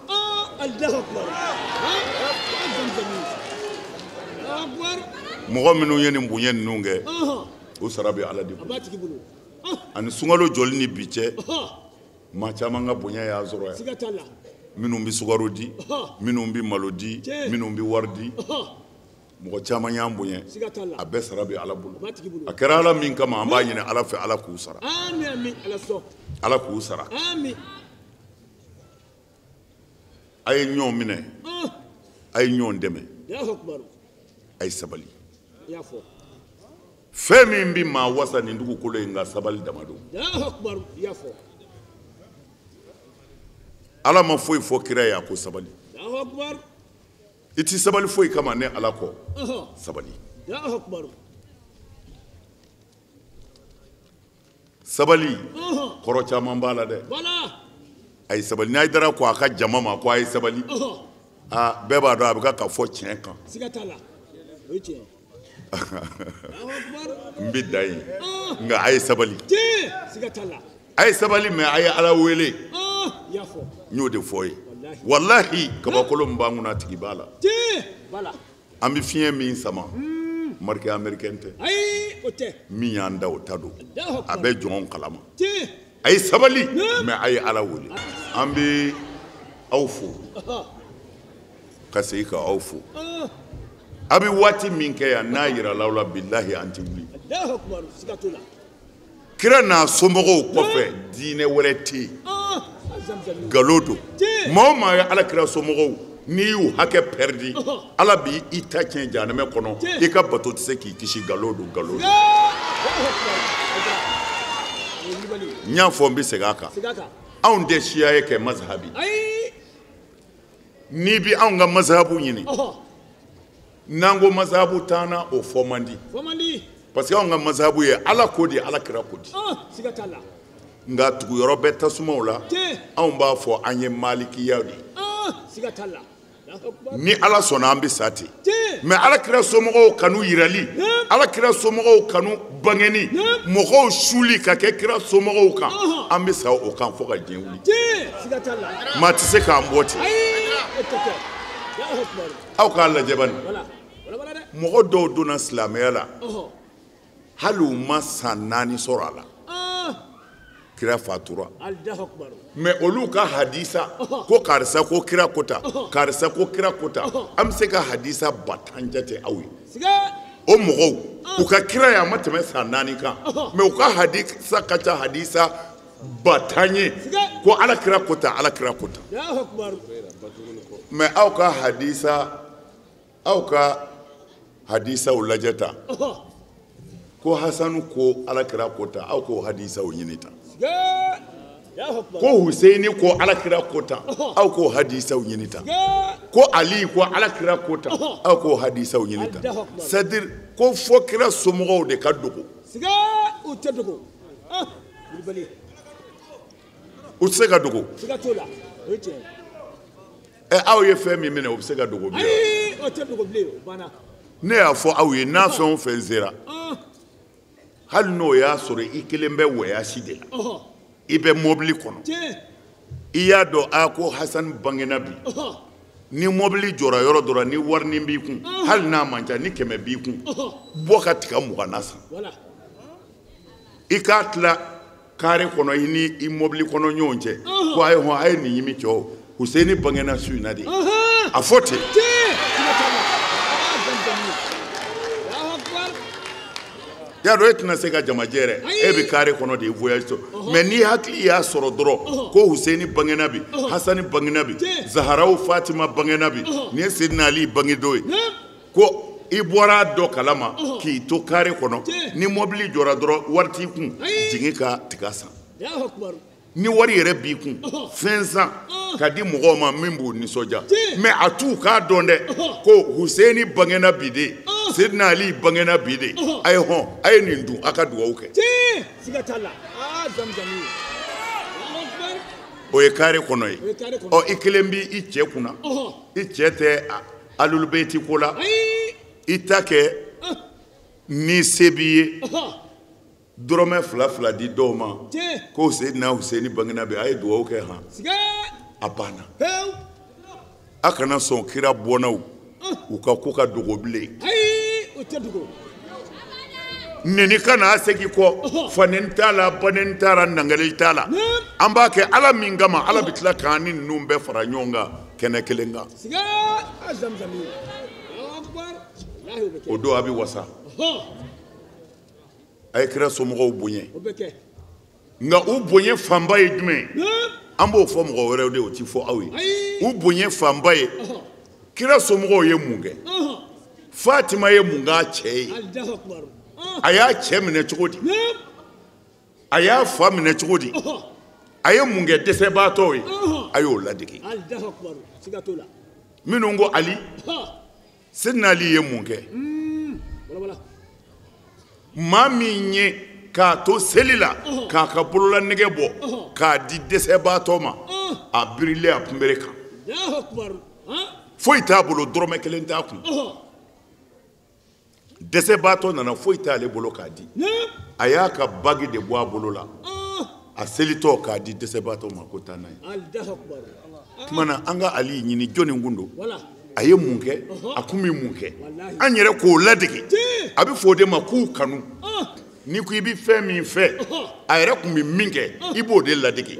Mɔgɔ minnu ye nin bonya ninnu kɛ o sara bɛ Ala de bolo. Ani sunkalo jɔli ni bi cɛ maa caman ka bonya y'a sɔrɔ yan. Minnu bɛ sukaro di, minnu bɛ malo di, minnu bɛ wari di, mɔgɔ caman y'an bonya. A bɛɛ sara bɛ Ala bolo. A kɛra Ala min kama an b'a ɲini Ala fɛ Ala k'u sara. Ala k'u sara. A ye ɲɔgɔn minɛ, a ye ɲɔgɔn dɛmɛ, a ye sabali. Fɛn min bɛ maa wasa nin dugukolo in kan sabali dama don. Ala ma foyi fɔ kira ye a ko sabali. I ti sabali foyi kama ne Ala kɔ. Sabali. Sabali kɔrɔ caman b'a la dɛ. A ye sabali n'a dara ko a ka jama ma ko a ye sabali. Aa bɛɛ b'a dɔn a bɛ ka fɔ tiɲɛ kan. N bɛ dan yen nka a ye sabali. A ye sabali mais a ye Ala wele. N y'o de fɔ ye. Walahi kabakolo min b'an kunna a tigi b'a la. An bɛ fiɲɛ min sama marque américain tɛ. Min y'an da o ta don. A bɛ jɔn kalama. A ye sabali mais a ye Ala wele. An bɛ aw fo ka segin ka aw fo. A bɛ waati min kɛ yan n'a yirala aw la bilahi an tɛ wuli. Kira n'a somɔgɔw kɔfɛ diinɛ wɛrɛ tɛ yen. Nkalon don. Maa o maa ye Ala kira somɔgɔw n'i y'u hakɛ pɛridi Ala b'i i ta tiɲɛ jahanamɛ kɔnɔ i ka bato tɛ se k'i kisi. Nkalon don, nkalon don. N y'a fɔ n bɛ segin a kan. Anw tɛ siya ye kɛ mazhabi. N'i bɛ anw ka mazhabu ɲini n'an ko mazhabu t'an na o fɔ man di. Parce que anw ka mazhabu ye Ala ko di Ala kira ko di. Nka tuguyɔrɔ bɛ tasumaw la anw b'a fɔ an ye malikiya de ye. Ni Ala sɔnna an bɛ sa ten. Mais Ala kira somɔgɔw kanu yirali, Ala kira somɔgɔw kanu bangeni, mɔgɔw suli ka kɛ kira somɔgɔw kan, an bɛ sa o kan fo ka diɲɛ wuli. Maa tɛ se k'an bɔ ten. Aw k'a lajɛ bani. Mɔgɔ dɔw donna silamɛya la hali u ma san 4 sɔrɔ a la. Kira fatura. Mais olu ka hadisa ko karisa ko kira ko tan, karisa ko kira ko tan, an bɛ se ka hadisa 10 000 jate aw ye. O mɔgɔw u ka kira ye a ma tɛmɛ san 4 kan, mais u ka hadisa ka ca hadisa 10 000 ye ko Ala kira ko tan, Ala kira ko tan. Mais aw ka hadisa, aw ka hadisaw lajɛ tan. Ko Hasanu ko Ala kira ko tan, aw k'o hadisaw ɲini tan. Ko Huseini ko Ala kira ko tan, aw k'o hadisaw ɲini tan. Ko Ali ko Ala kira ko tan, aw k'o hadisaw ɲini tan. C'est à dire ko fo kira somɔgɔw de ka dogo. U tɛ se ka dogo. Ɛ aw ye fɛn min minɛ o bɛ se ka dogo bilen. Ne y'a fɔ aw ye n'a fɛn o fɛn sera hali n'o y'a sɔrɔ i kelen bɛ voyage de la, i bɛ mobili kɔnɔ, i y'a dɔn a ko Hasani bangena bi, ni mobili jɔra yɔrɔ dɔ la ni warinin b'i kun, hali n'a man ca ni 100 b'i kun, bɔ ka tiga 20 na san. I k'a tila carré kɔnɔ i ni i mobili kɔnɔ ɲɔgɔn cɛ ko a ye hɔn a ye nin ɲimi cɛ o Huseini bangena su in na de. A fɔ ten. Y'a dɔn e tɛna se ka jamajɛ yɛrɛ, e bɛ carré kɔnɔ de ye voyage to. Mais n'i hakili y'a sɔrɔ dɔrɔn ko Huseini bangena bi, Hasani bangena bi, Zaharaw Fatima bangena bi, nin ye Sedina Ali bangedon ye, ko i bɔra a dɔ kalama k'i to carré kɔnɔ, ni mobili jɔra dɔrɔn wari t'i kun, jigin ka tiga san. Ni wari yɛrɛ b'i kun fɛn san ka di mɔgɔw ma min b'u nisɔndiya mais a t'u k'a dɔn dɛ ko Huseni bangena bi de, Seydina Ali bangena bi de, a ye hɔn a ye nin dun a ka dugawu kɛ. Siga t'a la. Zamzami. O ye carré kɔnɔ ye. Ɔ i kelen b'i i cɛ kunna, i cɛ tɛ alulubeti ko la, i ta kɛ ni se b'i ye. Dɔrɔmɛ 2 2 di dɔw ma ko Seydina Huseni bangena bi, a ye dugawu kɛ han, a banna. A kana sɔn kira bɔnnaw u ka ko ka dogo bilen. Neni kana segin kɔ, faneni t'a la, baneni t'a la, nangali t'a la. An b'a kɛ Ala min kama, Ala bɛ tila k'an ni ninnu bɛɛ fara ɲɔgɔn kan kɛnɛ kelen kan. O don a bɛ wasa. A ye kira somɔgɔw bonya, nka u bonya fanba ye jumɛn ye? An b'o fɔ mɔgɔ wɛrɛw de ye, o ti fɔ aw ye. U bonya fanba ye, kira somɔgɔw ye mun kɛ? Fatima ye mun k'a cɛ ye? A y'a cɛ minɛ cogo di? A y'a fa minɛ cogo di? A ye mun kɛ dɛsɛbaatɔw ye? A y'o ladege. Minnu ko Ali, Seydina Ali ye mun kɛ? Maa min ye k'a to seli la k'a ka bololanɛgɛ bɔ k'a di dɛsɛbaatɔ ma, a birilen a kunbere kan, foyi t'a bolo, dɔrɔmɛ kelen t'a kun. Dɛsɛbaatɔ nana, foyi t'ale bolo k'a di, a y'a ka bagi de bɔ a bolo la, a selitɔ k'a di dɛsɛbaatɔ ma ko taa n'a ye. Tuma na an ka Ali ɲini jɔnni kun don? A ye mun kɛ? A kun bɛ mun kɛ? An yɛrɛ k'o ladege. A bɛ fɔ o de ma k'u kanu. N'i ko i bɛ fɛn min fɛ, a yɛrɛ kun bɛ min kɛ, i b'o de ladege.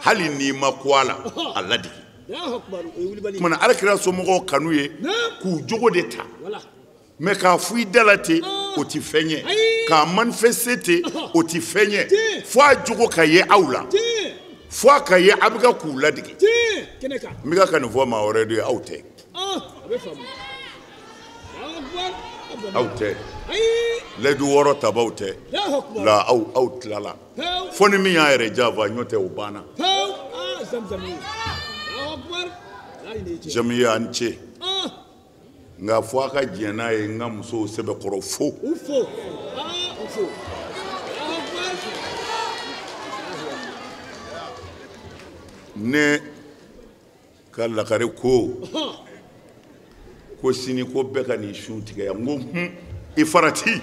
Hali n'i ma ko a la, a ladege. Tuma na Ala kira somɔgɔw kanu ye k'u jogo de ta. Mais k'a fɔ i da la ten, o ti fɛn ye. K'a manifester ten, o ti fɛn ye. Fo a jogo ka ye aw la. Fo a ka ye a bɛ ka k'u ladege. N bɛ ka nin fɔ maa wɛrɛ de ye, aw tɛ. Aw tɛ. Layidu 6 tabaw tɛ. La aw tilala. Fo ni min y'a yɛrɛ janfa, n'o tɛ o banna. Jamiya an ce. Nka fo a ka diɲɛ n'a ye, n ka musow sɛbɛkɔrɔ fo. Ne ka lakare ko ko sini ko bɛɛ ka nin sun tigɛ yan, n ko hun, i farati.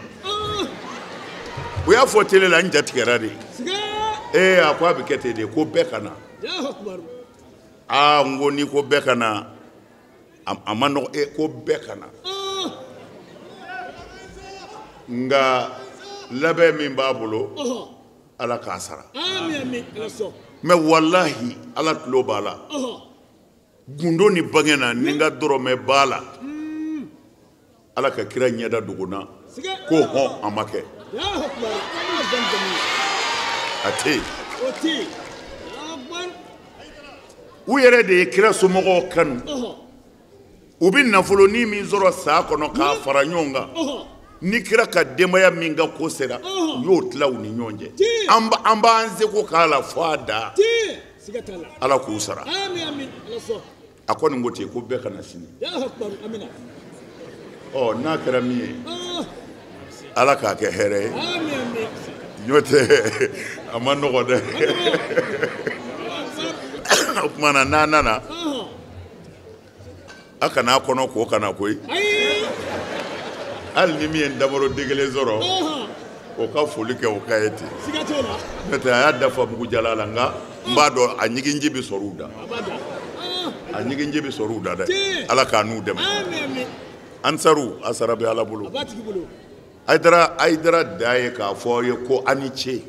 U y'a fɔ tele la, n ja tigɛra de. Ee a ko a bɛ kɛ ten de, ko bɛɛ ka na. Aa n ko n'i ko bɛɛ ka na, a ma nɔgɔ, e ko bɛɛ ka na. Nka labɛn min b'a bolo, Ala k'a sara. Mais walahi Ala tulo b'a la. Gundo ni bange na, ni n ka dɔrɔmɛ b'a la. Ala ka kira ɲɛda dogo n na ko hɔn a ma kɛ. A tɛ yen. U yɛrɛ de ye kira somɔgɔw kanu. U bɛ nafolonin min sɔrɔ sa kɔnɔ k'a fara ɲɔgɔn kan. Ni kira ka denbaya min ka ko sera, u y'o tila u ni ɲɔgɔn cɛ. An b'an seko k'a la fo a dan. Ala k'u sara. A kɔni ko ten ko bɛɛ ka na sini. Ɔ n'a kɛra min ye, Ala k'a kɛ hɛrɛ ye. N'o tɛ a ma nɔgɔ dɛ. O tuma na n'a nana, a kana kɔnɔ ko kana koyi. Hali ni min ye damaro den kelen sɔrɔ, o ka foli kɛ o ka ye ten. N'o tɛ a y'a dafa bugujala la, nka n b'a dɔn a ɲiginji bɛ sɔrɔ u da. A ɲiginji bɛ sɔrɔ u da dɛ. Ala k'a n'u dɛmɛ. Ansaru, a sara bɛ Ala bolo. Hayidara da ye k'a fɔ aw ye ko a ni ce.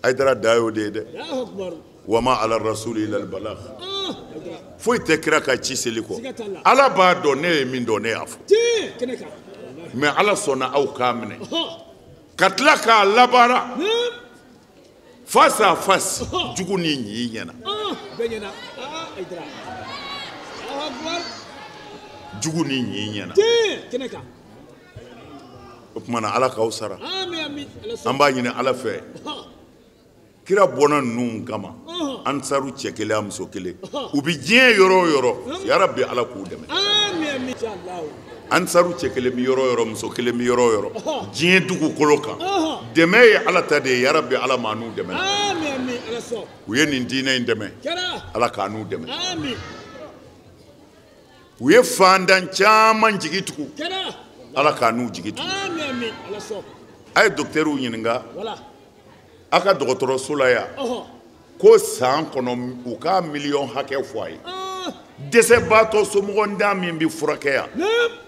Hayidara da y'o de ye dɛ. Wama ala rasuli illa al balagh. Foyi tɛ kira ka ci seli kɔ. Ala b'a dɔn ne ye min dɔn, ne y'a fɔ. Mais Ala sɔnna aw k'a minɛ. Ka tila k'a labaara face à face, jugu ni ɲi ɲɛna. Jugu ni ɲi ɲɛna. O tuma na Ala k'aw sara. An b'a ɲini Ala fɛ. Kira bɔnna ninnu kama ansaru cɛ kelen a muso kelen u bɛ diɲɛ yɔrɔ o yɔrɔ yarabi Ala k'u dɛmɛ. Ansaru cɛ kelen bɛ yɔrɔ o yɔrɔ muso kelen bɛ yɔrɔ o yɔrɔ diɲɛ dugukolo kan dɛmɛ ye Ala ta de ye yarabi Ala ma n'u dɛmɛ. U ye nin diinɛ in dɛmɛ Ala k'a n'u dɛmɛ. U ye fantan caman jigi tugu Ala k'a n'u jigi tugu. A ye docteurw ɲininka a ka dɔgɔtɔrɔso la yan ko san kɔnɔ u ka miliyɔn hakɛ fɔ a ye dɛsɛbaatɔ somɔgɔndan min bɛ furakɛ yan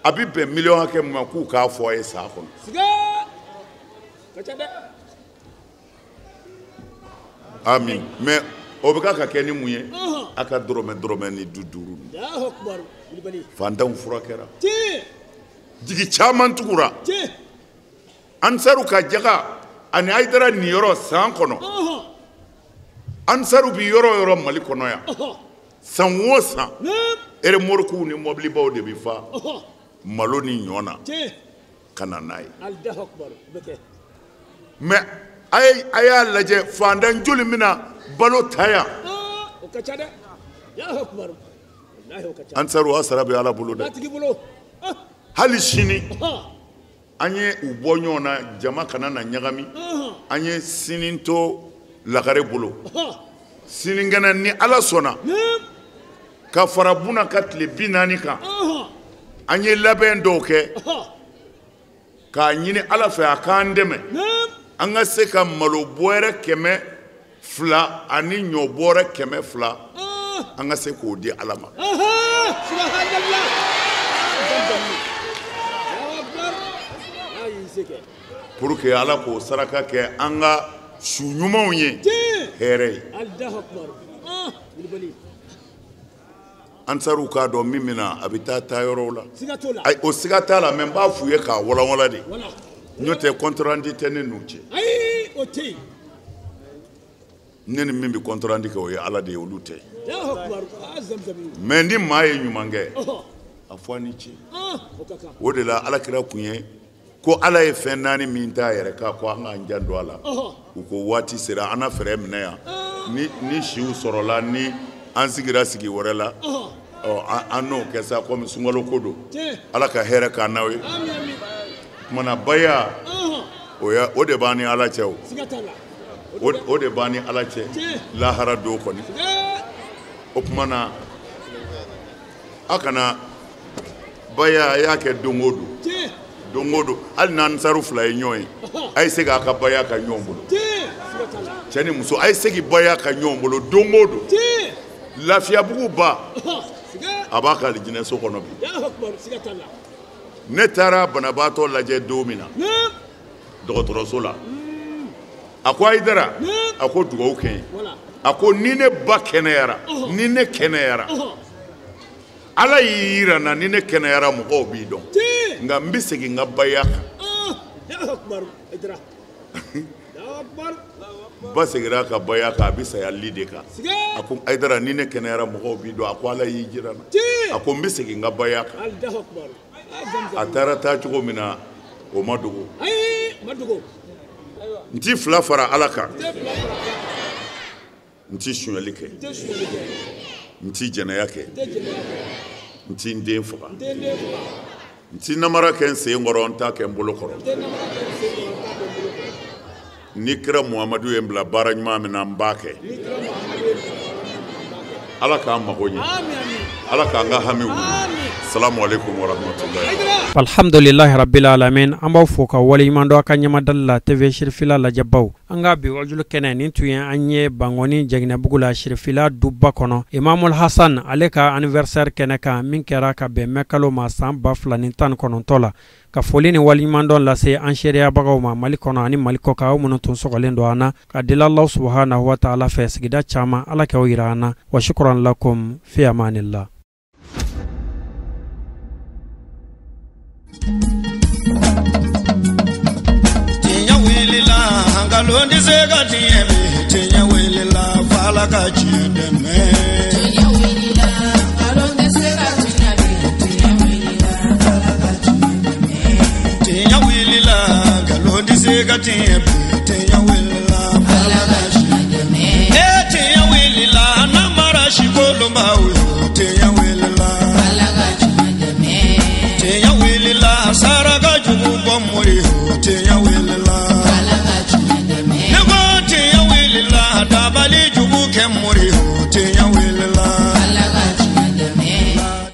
a bɛ bɛn miliyɔn hakɛ min ma k'u k'a fɔ a ye san kɔnɔ. Amin. Mais o bɛ ka kɛ ni mun ye a ka dɔrɔmɛ dɔrɔmɛ ni du duuru fantanw furakɛra jigi caman tugura ansaru ka jaga ani Hayidara niyɔrɔ san kɔnɔ ansaru bi yɔrɔ o yɔrɔ Mali kɔnɔ yan san o san eremorikuw ni mɔbilibaw de bɛ fa malo ni ɲɔ na ka na n'a ye. Mais a y'a lajɛ fantan joli min na balo ta yan ansaru a sara bɛ Ala bolo dɛ. Hali sini an ye u bɔ ɲɔgɔn na jama kana na ɲagami an ye sini to lagare bolo sinikɛnɛ ni Ala sɔnna ka fara Buna ka tile 40 kan an ye labɛn dɔw kɛ k'a ɲini Ala fɛ a k'an dɛmɛ an ka se ka malo bɔrɛ 200 ani ɲɔ bɔrɛ 200 an ka se k'o di Ala ma. Pour que Ala k'o saraka kɛ an ka su ɲumanw ye hɛrɛ ye. Ansaru k'a dɔn min bɛna a bɛ taa taa yɔrɔw la ayi o siga t'a la mais n b'a f'u ye k'a walanwalan de n'o tɛ compte rendu tɛ ne n'u cɛ. Ne ni min bɛ compte rendu kɛ o ye Ala de ye olu tɛ. Mais ni maa ye ɲuman kɛ a fɔ a ni ce. O de la Ala kira kun ye ko Ala ye fɛn naani min t'a yɛrɛ kan ko an k'an janto a la u ko waati sera an na fɛɛrɛ minɛ yan ni siw sɔrɔla ni an sigira sigi wɛrɛ la ɔ an n'o kɛ sa komi sunkalo ko don Ala ka hɛrɛ k'an n'aw ye. Kumana baya o de b'an ni Ala cɛ o de b'an ni Ala cɛ lahara don kɔni o kumana a kana baya a y'a kɛ don o don. Don o don hali n'an saru fila ye ɲɔgɔn ye a ye se k'a ka baya ka ɲɔgɔn bolo cɛ ni muso a ye se k'i baya ka ɲɔgɔn bolo don o don Lafiyabugu ba a b'a ka alijinɛso kɔnɔ bi. Ne taara banabaatɔ lajɛ don min na dɔgɔtɔrɔso la a ko Hayidara a ko dugawu kɛ n ye a ko ni ne ba kɛnɛyara ni ne kɛnɛyara Ala y'i yira n na ni ne kɛnɛyara mɔgɔw b'i dɔn nka n bɛ segin n ka baya kan. Ba seginna ka baya kan a bɛ saya li de kan a ko Hayidara ni ne kɛnɛyara mɔgɔw b'i dɔn a ko Ala y'i jira n na a ko n bɛ segin n ka baya kan. A taara taa cogo min na o ma dogo. N ti fila fara Ala kan n ti sonyali kɛ n ti jɛnɛya kɛ n ti n den faga n ti namara kɛ n sen kɔrɔ n t'a kɛ n bolo kɔrɔ ni kira Muhamadu ye n bila baara ɲuman min na n b'a kɛ. Ala k'an mago ɲɛ Ala k'an ka hami wuli. Salamu aleykum wa rahmatulahi. Alhamdulilahi rabbil alamin an b'aw fo ka waleɲuman dɔn a ka ɲɛmadali la TV Sirifila lajɛbaw an ka bi wajulu kɛnɛ nin tun ye an ye Bangɔni Jɛginɛbugu la Sirifila duba kɔnɔ Imamul Hasan ale ka anniversaire kɛnɛ kan min kɛra ka bɛn mɛ kalo ma san 2019 la ka foli ni waleɲuman dɔn lase an seereyabagaw ma Mali kɔnɔ ani Mali kɔkan aw minnu tun sɔgɔlen don an na ka deli Alahu subahanahu wa taala fɛ sigida caman Ala k'aw yira an na wa shukran lakum fi amanillah. Tiɲɛ wulila nkalon tɛ se ka tiɲɛ bi tiɲɛ wulila f'Ala ka tiɲɛ dɛmɛ. Tiɲɛ wulila nkalon tɛ se ka tiɲɛ bi tiɲɛ wulila f'Ala ka tiɲɛ dɛmɛ. Tiɲɛ wulila nkalon tɛ se ka tiɲɛ bi tiɲɛ wulila f'Ala ka tiɲɛ dɛmɛ. dɔnbaaw ye, tiɲɛ wulila. Ala ka tiɲɛ dɛmɛ. Tiɲɛ wulila, saraka jugu bɔ mori ye, tiɲɛ wulila. Ala ka tiɲɛ dɛmɛ. Ne ko tiɲɛ wulila, dabali jugu kɛ mori ye,